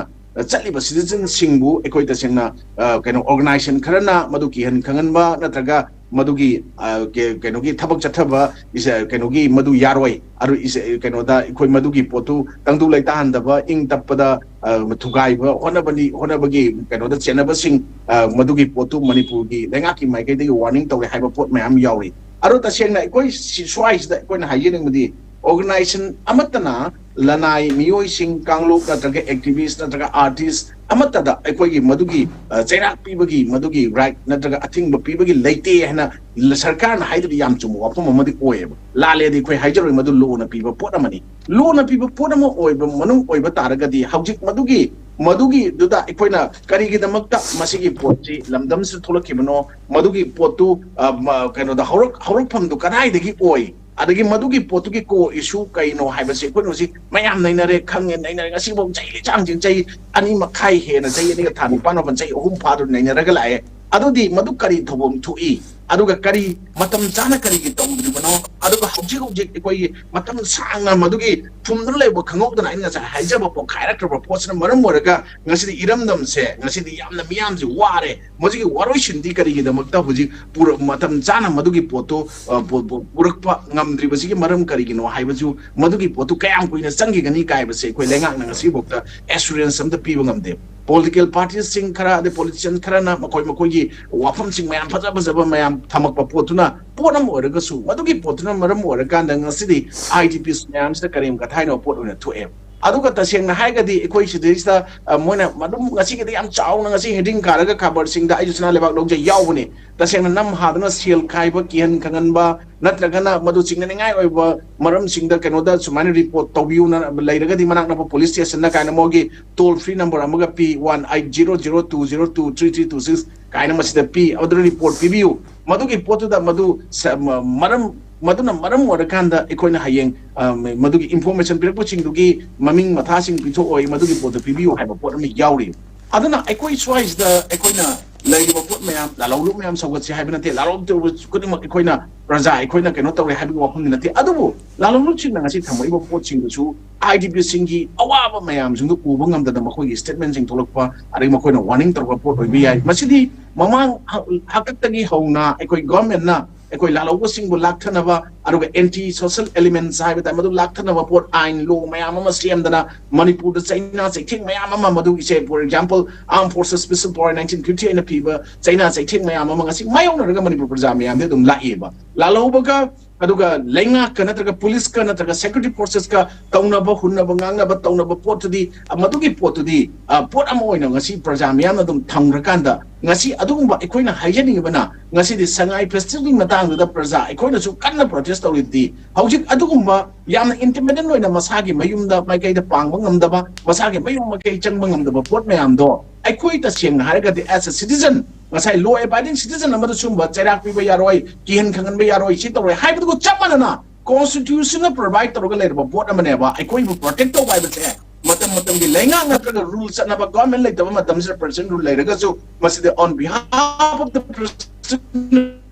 ꯆꯠꯂꯤꯕ ꯁꯤꯇꯤꯖꯟꯁꯤꯡꯕꯨ ꯑꯩꯈꯣꯏ ꯇꯁꯦꯡꯅ, ꯑ, ꯀꯩꯅꯣ, ꯑꯣꯔꯒꯅꯥꯏꯖꯦꯁꯟ ꯈꯔꯅ ꯃꯗꯨ ꯀꯤꯍꯟ ꯈꯪꯍꯟꯕ ꯅꯠꯇ꯭ꯔꯒ ꯃꯗꯨꯒꯤ, ꯑ, ꯀꯦ-, ꯀꯩꯅꯣꯒꯤ ꯊꯕꯛ ꯆꯠꯊꯕ ꯏꯁ-, ꯀꯩꯅꯣꯒꯤ ꯃꯗꯨ ꯌꯥꯔꯣꯏ꯫ ꯑꯗꯨ ꯏꯁ-, ꯀꯩꯅꯣꯗ ꯑꯩꯈꯣꯏ ꯃꯗꯨꯒꯤ ꯄꯣꯠꯇꯨ ꯇꯪꯗꯨ ꯂꯩꯇꯥꯍꯟꯗꯕ, ꯏꯪ ꯇꯞꯄꯗ, ꯑ, ꯊꯨꯒꯥꯏꯕ ꯍꯣꯠꯅꯕꯅꯤ, ꯍꯣꯠꯅꯕꯒꯤ ꯀꯩꯅꯣꯗ ꯆꯦꯟꯅꯕꯁꯤꯡ, ꯑ, ꯃꯗꯨꯒꯤ ꯄꯣꯠꯇꯨ ꯃꯅꯤꯄꯨꯔꯒꯤ ꯂꯩꯉꯥꯛꯀꯤ ꯃꯥꯏꯀꯩꯗꯒꯤ ꯋꯥꯔꯅꯤꯡ ꯇꯧꯔꯦ ꯍꯥꯏꯕ ꯄꯣꯠ ꯃꯌꯥꯝ ꯌꯥꯎꯔꯤ꯫ ꯑꯗꯣ ꯇꯁꯦꯡꯅ ꯑꯩꯈꯣꯏ ꯁꯤ-, ꯁ꯭ꯋꯥꯏꯁꯤꯗ ꯑꯩꯈꯣꯏꯅ ꯍꯥꯏꯖꯅꯤꯡꯕꯗꯤ, ꯑꯣꯔꯒꯅꯥꯏꯖꯦꯁꯟ ꯑꯃꯠꯇꯅ ꯂꯅꯥꯏ ꯃꯤꯑꯣꯏꯁꯤꯡ, ꯀꯥꯡꯂꯨꯞ ꯅꯠꯇ꯭ꯔꯒ ꯑꯦꯛꯇꯤꯚꯤꯁ ꯅꯠꯇ꯭ꯔꯒ ꯑꯥꯔꯇꯤꯁ ꯑꯃꯠꯇꯗ ꯑꯩꯈꯣꯏꯒꯤ ꯃꯗꯨꯒꯤ, ꯑ, ꯆꯩꯔꯥꯛ ꯄꯤꯕꯒꯤ, ꯃꯗꯨꯒꯤ ꯔꯥꯏꯠ ꯅꯠꯇ꯭ꯔꯒ ꯑꯊꯤꯡꯕ ꯄꯤꯕꯒꯤ ꯂꯩꯇꯦ ꯍꯥꯏꯅ ꯂ-, ꯁꯔꯀꯥꯔꯅ ꯍꯥꯏꯗꯨꯗꯤ ꯌꯥꯝ ꯆꯨꯝꯕ ꯋꯥꯐꯝ ꯑꯃꯗꯤ ꯑꯣꯏꯌꯦꯕ꯫ ꯂꯥꯜꯂꯦꯗꯤ ꯑꯩꯈꯣꯏ ꯍꯥꯏꯖꯔꯣꯏ, ꯃꯗꯨ ꯂꯣꯅ ꯄꯤꯕ ꯄꯣꯠ ꯑꯃꯅꯤ꯫ ꯂꯣꯅ ꯄꯤꯕ ꯄꯣꯠ ꯑꯃ ꯑꯣꯏꯕ ꯃꯅꯨꯡ ꯑꯣꯏꯕ ꯇꯥꯔꯒꯗꯤ ꯍꯧꯖꯤꯛ ꯃꯗꯨꯒꯤ, ꯃꯗꯨꯒꯤꯗꯨꯗ ꯑꯩꯈꯣꯏꯅ ꯀꯔꯤꯒꯤꯗꯃꯛꯇ ꯃꯁꯤꯒꯤ ꯄꯣꯠꯁꯤ ꯂꯝꯗꯝꯁꯤꯗ ꯊꯣꯛꯂꯛꯈꯤꯕꯅꯣ, ꯃꯗꯨꯒꯤ ꯄꯣꯠꯇꯨ, ꯑ, ꯃ-, ꯀꯩꯅꯣꯗ ꯍꯧꯔꯛ-, ꯍꯧꯔꯛꯐꯝꯗꯨ ꯀꯗꯥꯏꯗꯒꯤ ꯑꯣꯏ? ꯑꯗꯒꯤ ꯃꯗꯨꯒꯤ ꯄꯣꯠꯇꯨꯒꯤ ꯀꯣ ꯏꯁꯨ ꯀꯩꯅꯣ ꯍꯥꯏꯕꯁꯦ ꯑꯩꯈꯣꯏꯅ ꯍꯧꯖꯤꯛ ꯃꯌꯥꯝ ꯅꯩꯅꯔꯦ, ꯈꯪꯉꯦ, ꯅꯩꯅꯔꯦ꯫ ꯉꯁꯤꯐꯥꯎ ꯆꯍꯤ ꯆꯥꯡꯁꯤꯡ ꯆꯍꯤ ꯑꯅꯤ ꯃꯈꯥꯏ ꯍꯦꯟꯅ, ꯆꯍꯤ ꯑꯅꯤꯒ ꯊꯥ ꯅꯤꯄꯥꯟ ꯃꯥꯄꯟ, ꯆꯍꯤ ꯑꯍꯨꯝ ꯐꯥꯗꯨꯅ ꯅꯩꯅꯔꯒ ꯂꯥꯛꯑꯦ꯫ ꯑꯗꯨꯗꯤ ꯃꯗꯨ ꯀꯔꯤ ꯊꯧꯑꯣꯡ ꯊꯣꯛꯏ? ꯑꯗꯨꯒ ꯀꯔꯤ ꯃꯇꯝ ꯆꯥꯅ ꯀꯔꯤꯒꯤ ꯇꯧꯗ꯭ꯔꯤꯕꯅꯣ? ꯑꯗꯨꯒ ꯍꯧꯖꯤꯛ ꯍꯧꯖꯤꯛ ꯑꯩꯈꯣꯏꯒꯤ ꯃꯇꯝ ꯁꯥꯡꯅ ꯃꯗꯨꯒꯤ ꯐꯨꯝꯗꯨꯅ ꯂꯩꯕ ꯈꯪꯍꯧꯗꯅ ꯑꯩꯅ ꯉꯁꯥꯏ ꯍꯥꯏꯖꯕ ꯄꯣꯛꯈꯥꯏꯔꯛꯈ꯭ꯔꯕ ꯄꯣꯠꯁꯤꯅ ꯃꯔꯝ ꯑꯣꯏꯔꯒ ꯉꯁꯤꯗꯤ ꯏꯔꯝꯗꯝꯁꯦ, ꯉꯁꯤꯗꯤ ꯌꯥꯝꯅ ꯃꯤꯌꯥꯝꯁꯦ ꯋꯥꯔꯦ꯫ ꯃꯁꯤꯒꯤ ꯋꯥꯔꯣꯏꯁꯤꯟꯗꯤ ꯀꯔꯤꯒꯤꯗꯃꯛꯇ ꯍꯧꯖꯤꯛ ꯄꯨꯔ-, ꯃꯇꯝ ꯆꯥꯅ ꯃꯗꯨꯒꯤ ꯄꯣꯠꯇꯨ, ꯑ, ꯄꯨ-, ꯄꯨ-, ꯄꯨꯔꯛꯄ ꯉꯝꯗ꯭ꯔꯤꯕꯁꯤꯒꯤ ꯃꯔꯝ ꯀꯔꯤꯒꯤꯅꯣ ꯍꯥꯏꯕꯁꯨ, ꯃꯗꯨꯒꯤ ꯄꯣꯠꯇꯨ ꯀꯌꯥꯝ ꯀꯨꯏꯅ ꯆꯪꯈꯤꯒꯅꯤ ꯀꯥꯏꯕꯁꯦ ꯑꯩꯈꯣꯏ ꯂꯩꯉꯥꯛꯅ ꯉꯁꯤꯐꯥꯎꯗ ꯑꯦꯁꯨꯔꯦꯟꯁ ꯑꯝꯇ ꯄꯤꯕ ꯉꯝꯗꯦ꯫ ꯄꯣꯂꯤꯇꯤꯀꯦꯜ ꯄꯥꯔꯇꯤꯁꯤꯡ ꯈꯔ, ꯑꯗꯩ ꯄꯣꯂꯤꯇꯤꯁꯤꯌꯟ ꯈꯔꯅ ꯃꯈꯣꯏ ꯃꯈꯣꯏꯒꯤ ꯋꯥꯐꯝꯁꯤꯡ ꯃꯌꯥꯝ ꯐꯖ ꯐꯖꯕ ꯃꯌꯥꯝ ꯊꯝꯃꯛꯄ ꯄꯣꯠꯇꯨꯅ, ꯄꯣꯠ ꯑꯃ ꯑꯣꯏꯔꯒꯁꯨ, ꯃꯗꯨꯒꯤ ꯄꯣꯠꯇꯨꯅ ꯃꯔꯝ ꯑꯣꯏꯔꯀꯥꯟꯗ ꯉꯁꯤꯗꯤ ꯑꯥꯏ ꯗꯤ ꯄꯤꯁ ꯃꯌꯥꯝꯁꯤꯗ ꯀꯔꯦꯝ ꯀꯊꯥꯏꯅꯕ ꯄꯣꯠ ꯑꯣꯏꯅ ꯊꯣꯛꯑꯦ꯫ ꯑꯗꯨꯒ ꯇꯁꯦꯡꯅ ꯍꯥꯏꯔꯒꯗꯤ ꯑꯩꯈꯣꯏ ꯁꯤꯗꯩꯁꯤꯗ, ꯑ, ꯃꯣꯏꯅ ꯑꯗꯨꯝ ꯉꯁꯤꯒꯤꯗꯤ ꯌꯥꯝ ꯆꯥꯎꯅ ꯉꯁꯤ ꯍꯦꯗꯤꯡ ꯀꯥꯔꯒ ꯈꯕꯔꯁꯤꯡꯗ ꯑꯩꯁꯨ ꯁꯅꯥ ꯂꯩꯕꯥꯛ ꯂꯧꯖꯩ ꯌꯥꯎꯕꯅꯤ꯫ ꯇꯁꯦꯡꯅ ꯅꯝ ꯍꯥꯗꯨꯅ ꯁꯦꯜ ꯈꯥꯏꯕ, ꯀꯤꯍꯟ ꯈꯪꯍꯟꯕ, ꯅꯠꯇ꯭ꯔꯒꯅ ꯃꯗꯨ ꯆꯤꯡꯅꯅꯤꯡꯉꯥꯏ ꯑꯣꯏꯕ ꯃꯔꯝꯁꯤꯡꯗ ꯀꯩꯅꯣꯗ ꯁꯨꯃꯥꯏꯅ ꯔꯤꯄꯣꯔꯠ ꯇꯧꯕꯤꯌꯨꯅ ꯂꯩꯔꯒꯗꯤ, ꯃꯅꯥꯛ ꯅꯛꯄ ꯄꯨꯂꯤꯁ ꯁ꯭ꯇꯦꯁꯟꯗ ꯀꯥꯏꯅ ꯃꯣꯏꯒꯤ ꯇꯣꯜ ꯐ꯭ꯔꯤ ꯅꯝꯕꯔ ꯑꯃꯒ ꯄꯤ, one eight zero zero two zero two three three two six ꯀꯥꯏꯅ, ꯃꯁꯤꯗ ꯄꯤ꯫ ꯑꯗꯨꯗ ꯔꯤꯄꯣꯔꯠ ꯄꯤꯕꯤꯌꯨ꯫ ꯃꯗꯨꯒꯤ ꯄꯣꯠꯇꯨꯗ ꯃꯗꯨ ꯁ-, ꯃ-, ꯃꯔꯝ, ꯃꯗꯨꯅ ꯃꯔꯝ ꯑꯣꯏꯔꯀꯥꯟꯗ ꯑꯩꯈꯣꯏꯅ ꯍꯌꯦꯡ, ꯑ, ꯃꯗꯨꯒꯤ ꯏꯟꯐꯣꯔꯃꯦꯁꯟ ꯄꯤꯔꯛꯄꯁꯤꯡꯗꯨꯒꯤ ꯃꯃꯤꯡ ꯃꯊꯥꯁꯤꯡ ꯄꯤꯊꯣꯛꯑꯣꯏ, ꯃꯗꯨꯒꯤ ꯄꯣꯠꯇꯨ ꯄꯤꯕꯤꯌꯨ ꯍꯥꯏꯕ ꯄꯣꯠ ꯑꯃ ꯌꯥꯎꯔꯤ꯫ ꯑꯗꯨꯅ ꯑꯩꯈꯣꯏ ꯁ꯭ꯋꯥꯏꯁꯤꯗ ꯑꯩꯈꯣꯏꯅ ꯂꯩꯔꯤꯕ ꯄꯣꯠ ꯃꯌꯥꯝ, ꯂꯥꯂꯣꯡꯂꯨꯞ ꯃꯌꯥꯝ ꯁꯧꯒꯠꯁꯤ ꯍꯥꯏꯕ ꯅꯠꯇꯦ, ꯂꯥꯂꯣꯡꯂꯨꯞ ꯇꯧꯕ ꯈꯨꯗꯤꯡꯃꯛ ꯑꯩꯈꯣꯏꯅ ꯄ꯭ꯔꯖꯥ ꯑꯩꯈꯣꯏꯅ ꯀꯩꯅꯣ ꯇꯧꯔꯦ ꯍꯥꯏꯕꯒꯤ ꯋꯥꯐꯝꯗꯤ ꯅꯠꯇꯦ꯫ ꯑꯗꯨꯕꯨ ꯂꯥꯂꯣꯡꯂꯨꯞꯁꯤꯡꯅ ꯉꯁꯤ ꯊꯝꯃꯛꯏꯕ ꯄꯣꯠꯁꯤꯡꯗꯨꯁꯨ ꯑꯥꯏ ꯗꯤ ꯄꯤꯁꯤꯡꯒꯤ ꯑꯋꯥꯕ ꯃꯌꯥꯝꯁꯤꯡꯗꯨ ꯎꯕ ꯉꯝꯗꯅ ꯃꯈꯣꯏꯒꯤ ꯁ꯭ꯇꯦꯠꯃꯦꯟꯁꯤꯡ ꯊꯣꯛꯂꯛꯄ, ꯑꯗꯒꯤ ꯃꯈꯣꯏꯅ ꯋꯥꯔꯅꯤꯡ ꯇꯧꯔꯛꯄ ꯄꯣꯠ ꯑꯣꯏꯕ ꯌꯥꯏ꯫ ꯃꯁꯤꯗꯤ ꯃꯃꯥꯡ ꯍ-, ꯍꯥꯛꯇꯛꯇꯒꯤ ꯍꯧꯅ ꯑꯩꯈꯣꯏ ꯒꯚꯔꯟꯃꯦꯟꯠꯅ ꯑꯩꯈꯣꯏ ꯂꯥꯜꯍꯧꯕꯁꯤꯡꯕꯨ ꯂꯥꯛꯊꯅꯕ, ꯑꯗꯨꯒ ꯑꯦꯟꯇꯤ ꯁꯣꯁꯦꯜ ꯑꯦꯂꯤꯃꯦꯟꯠꯁ ꯍꯥꯏꯕ ꯇꯥꯏ, ꯃꯗꯨ ꯂꯥꯛꯊꯅꯕ ꯄꯣꯠ, ꯑꯥꯏꯟ, ꯂꯣ ꯃꯌꯥꯝ ꯑꯃ ꯁꯦꯝꯗꯅ ꯃꯅꯤꯄꯨꯔꯗ ꯆꯩꯅꯥ ꯆꯩꯊꯦꯡ ꯃꯌꯥꯝ ꯑꯃ, ꯃꯗꯨꯒꯤꯁꯦ, for example, Armed Forces Special Power nineteen fifty eight ꯅ ꯄꯤꯕ ꯆꯩꯅꯥ ꯆꯩꯊꯦꯡ ꯃꯌꯥꯝ ꯑꯃ ꯉꯁꯤ ꯃꯥꯌꯣꯛꯅꯔꯒ ꯃꯅꯤꯄꯨꯔ ꯄ꯭ꯔꯖꯥ ꯃꯌꯥꯝꯗꯤ ꯑꯗꯨꯝ ꯂꯥꯛꯑꯦꯕ꯫ ꯂꯥꯜꯍꯧꯕꯒ ꯑꯗꯨꯒ ꯂꯩꯉꯥꯛꯀ ꯅꯠꯇ꯭ꯔꯒ ꯄꯨꯂꯤꯁꯀ ꯅꯠꯇ꯭ꯔꯒ ꯁꯦꯀ꯭ꯌꯨꯔꯤꯇꯤ ꯐꯣꯔꯁꯦꯁꯀ ꯇꯧꯅꯕ, ꯍꯨꯟꯅꯕ, ꯉꯥꯡꯅꯕ, ꯇꯧꯅꯕ ꯄꯣꯠꯇꯨꯗꯤ, ꯑ, ꯃꯗꯨꯒꯤ ꯄꯣꯠꯇꯨꯗꯤ, ꯑ, ꯄꯣꯠ ꯑꯃ ꯑꯣꯏꯅ ꯉꯁꯤ ꯄ꯭ꯔꯖꯥ ꯃꯤꯌꯥꯝꯅ ꯑꯗꯨꯝ ꯊꯝꯈ꯭ꯔꯀꯥꯟꯗ, ꯉꯁꯤ ꯑꯗꯨꯒꯨꯝꯕ ꯑꯩꯈꯣꯏꯅ ꯍꯥꯏꯖꯅꯤꯡꯉꯤꯕꯅ, ꯉꯁꯤꯗꯤ ꯁꯉꯥꯏ ꯐꯦꯁꯇꯤꯚꯦꯜꯒꯤ ꯃꯇꯥꯡꯗꯨꯗ ꯄ꯭ꯔꯖꯥ ꯑꯩꯈꯣꯏꯅꯁꯨ ꯀꯟꯅ ꯄ꯭ꯔꯣꯇꯦꯁ ꯇꯧꯔꯤꯕꯗꯤ, ꯍꯧꯖꯤꯛ ꯑꯗꯨꯒꯨꯝꯕ ꯌꯥꯝꯅ ꯏꯟꯗꯤꯄꯦꯟꯗꯦꯟ ꯑꯣꯏꯅ ꯃꯁꯥꯒꯤ ꯃꯌꯨꯝꯗ ꯃꯥꯏꯀꯩꯗ ꯄꯥꯡꯕ ꯉꯝꯗꯕ, ꯃꯁꯥꯒꯤ ꯃꯌꯨꯝ ꯃꯥꯏꯀꯩ ꯆꯪꯕ ꯉꯝꯗꯕ ꯄꯣꯠ ꯃꯌꯥꯝꯗꯣ, ꯑꯩꯈꯣꯏ ꯇꯁꯦꯡꯅ ꯍꯥꯏꯔꯒꯗꯤ, as a citizen, ꯉꯁꯥꯏ law abiding citizen ꯑꯃꯗ ꯁꯨꯝꯕ ꯆꯩꯔꯥꯛ ꯄꯤꯕ ꯌꯥꯔꯣꯏ, ꯀꯤꯍꯟ ꯈꯪꯍꯟꯕ ꯌꯥꯔꯣꯏ, ꯁꯤ ꯇꯧꯔꯣꯏ ꯍꯥꯏꯕꯗꯨꯒ ꯆꯞ ꯃꯥꯟꯅꯅ, constitution ꯅ provide ꯇꯧꯔꯒ ꯂꯩꯔꯕ ꯄꯣꯠ ꯑꯃꯅꯦꯕ꯫ ꯑꯩꯈꯣꯏꯕꯨ protect ꯇꯧꯕ ꯍꯥꯏꯕꯁꯦ ꯃꯇꯝ ꯃꯇꯝꯒꯤ ꯂꯩꯉꯥꯛ ꯅꯠꯇ꯭ꯔꯒ rule ꯆꯠꯅꯕ, government ꯂꯩꯇꯕ ꯃꯇꯝꯁꯤꯗ president rule ꯂꯩꯔꯒꯁꯨ, ꯃꯁꯤꯗ on behalf of the president,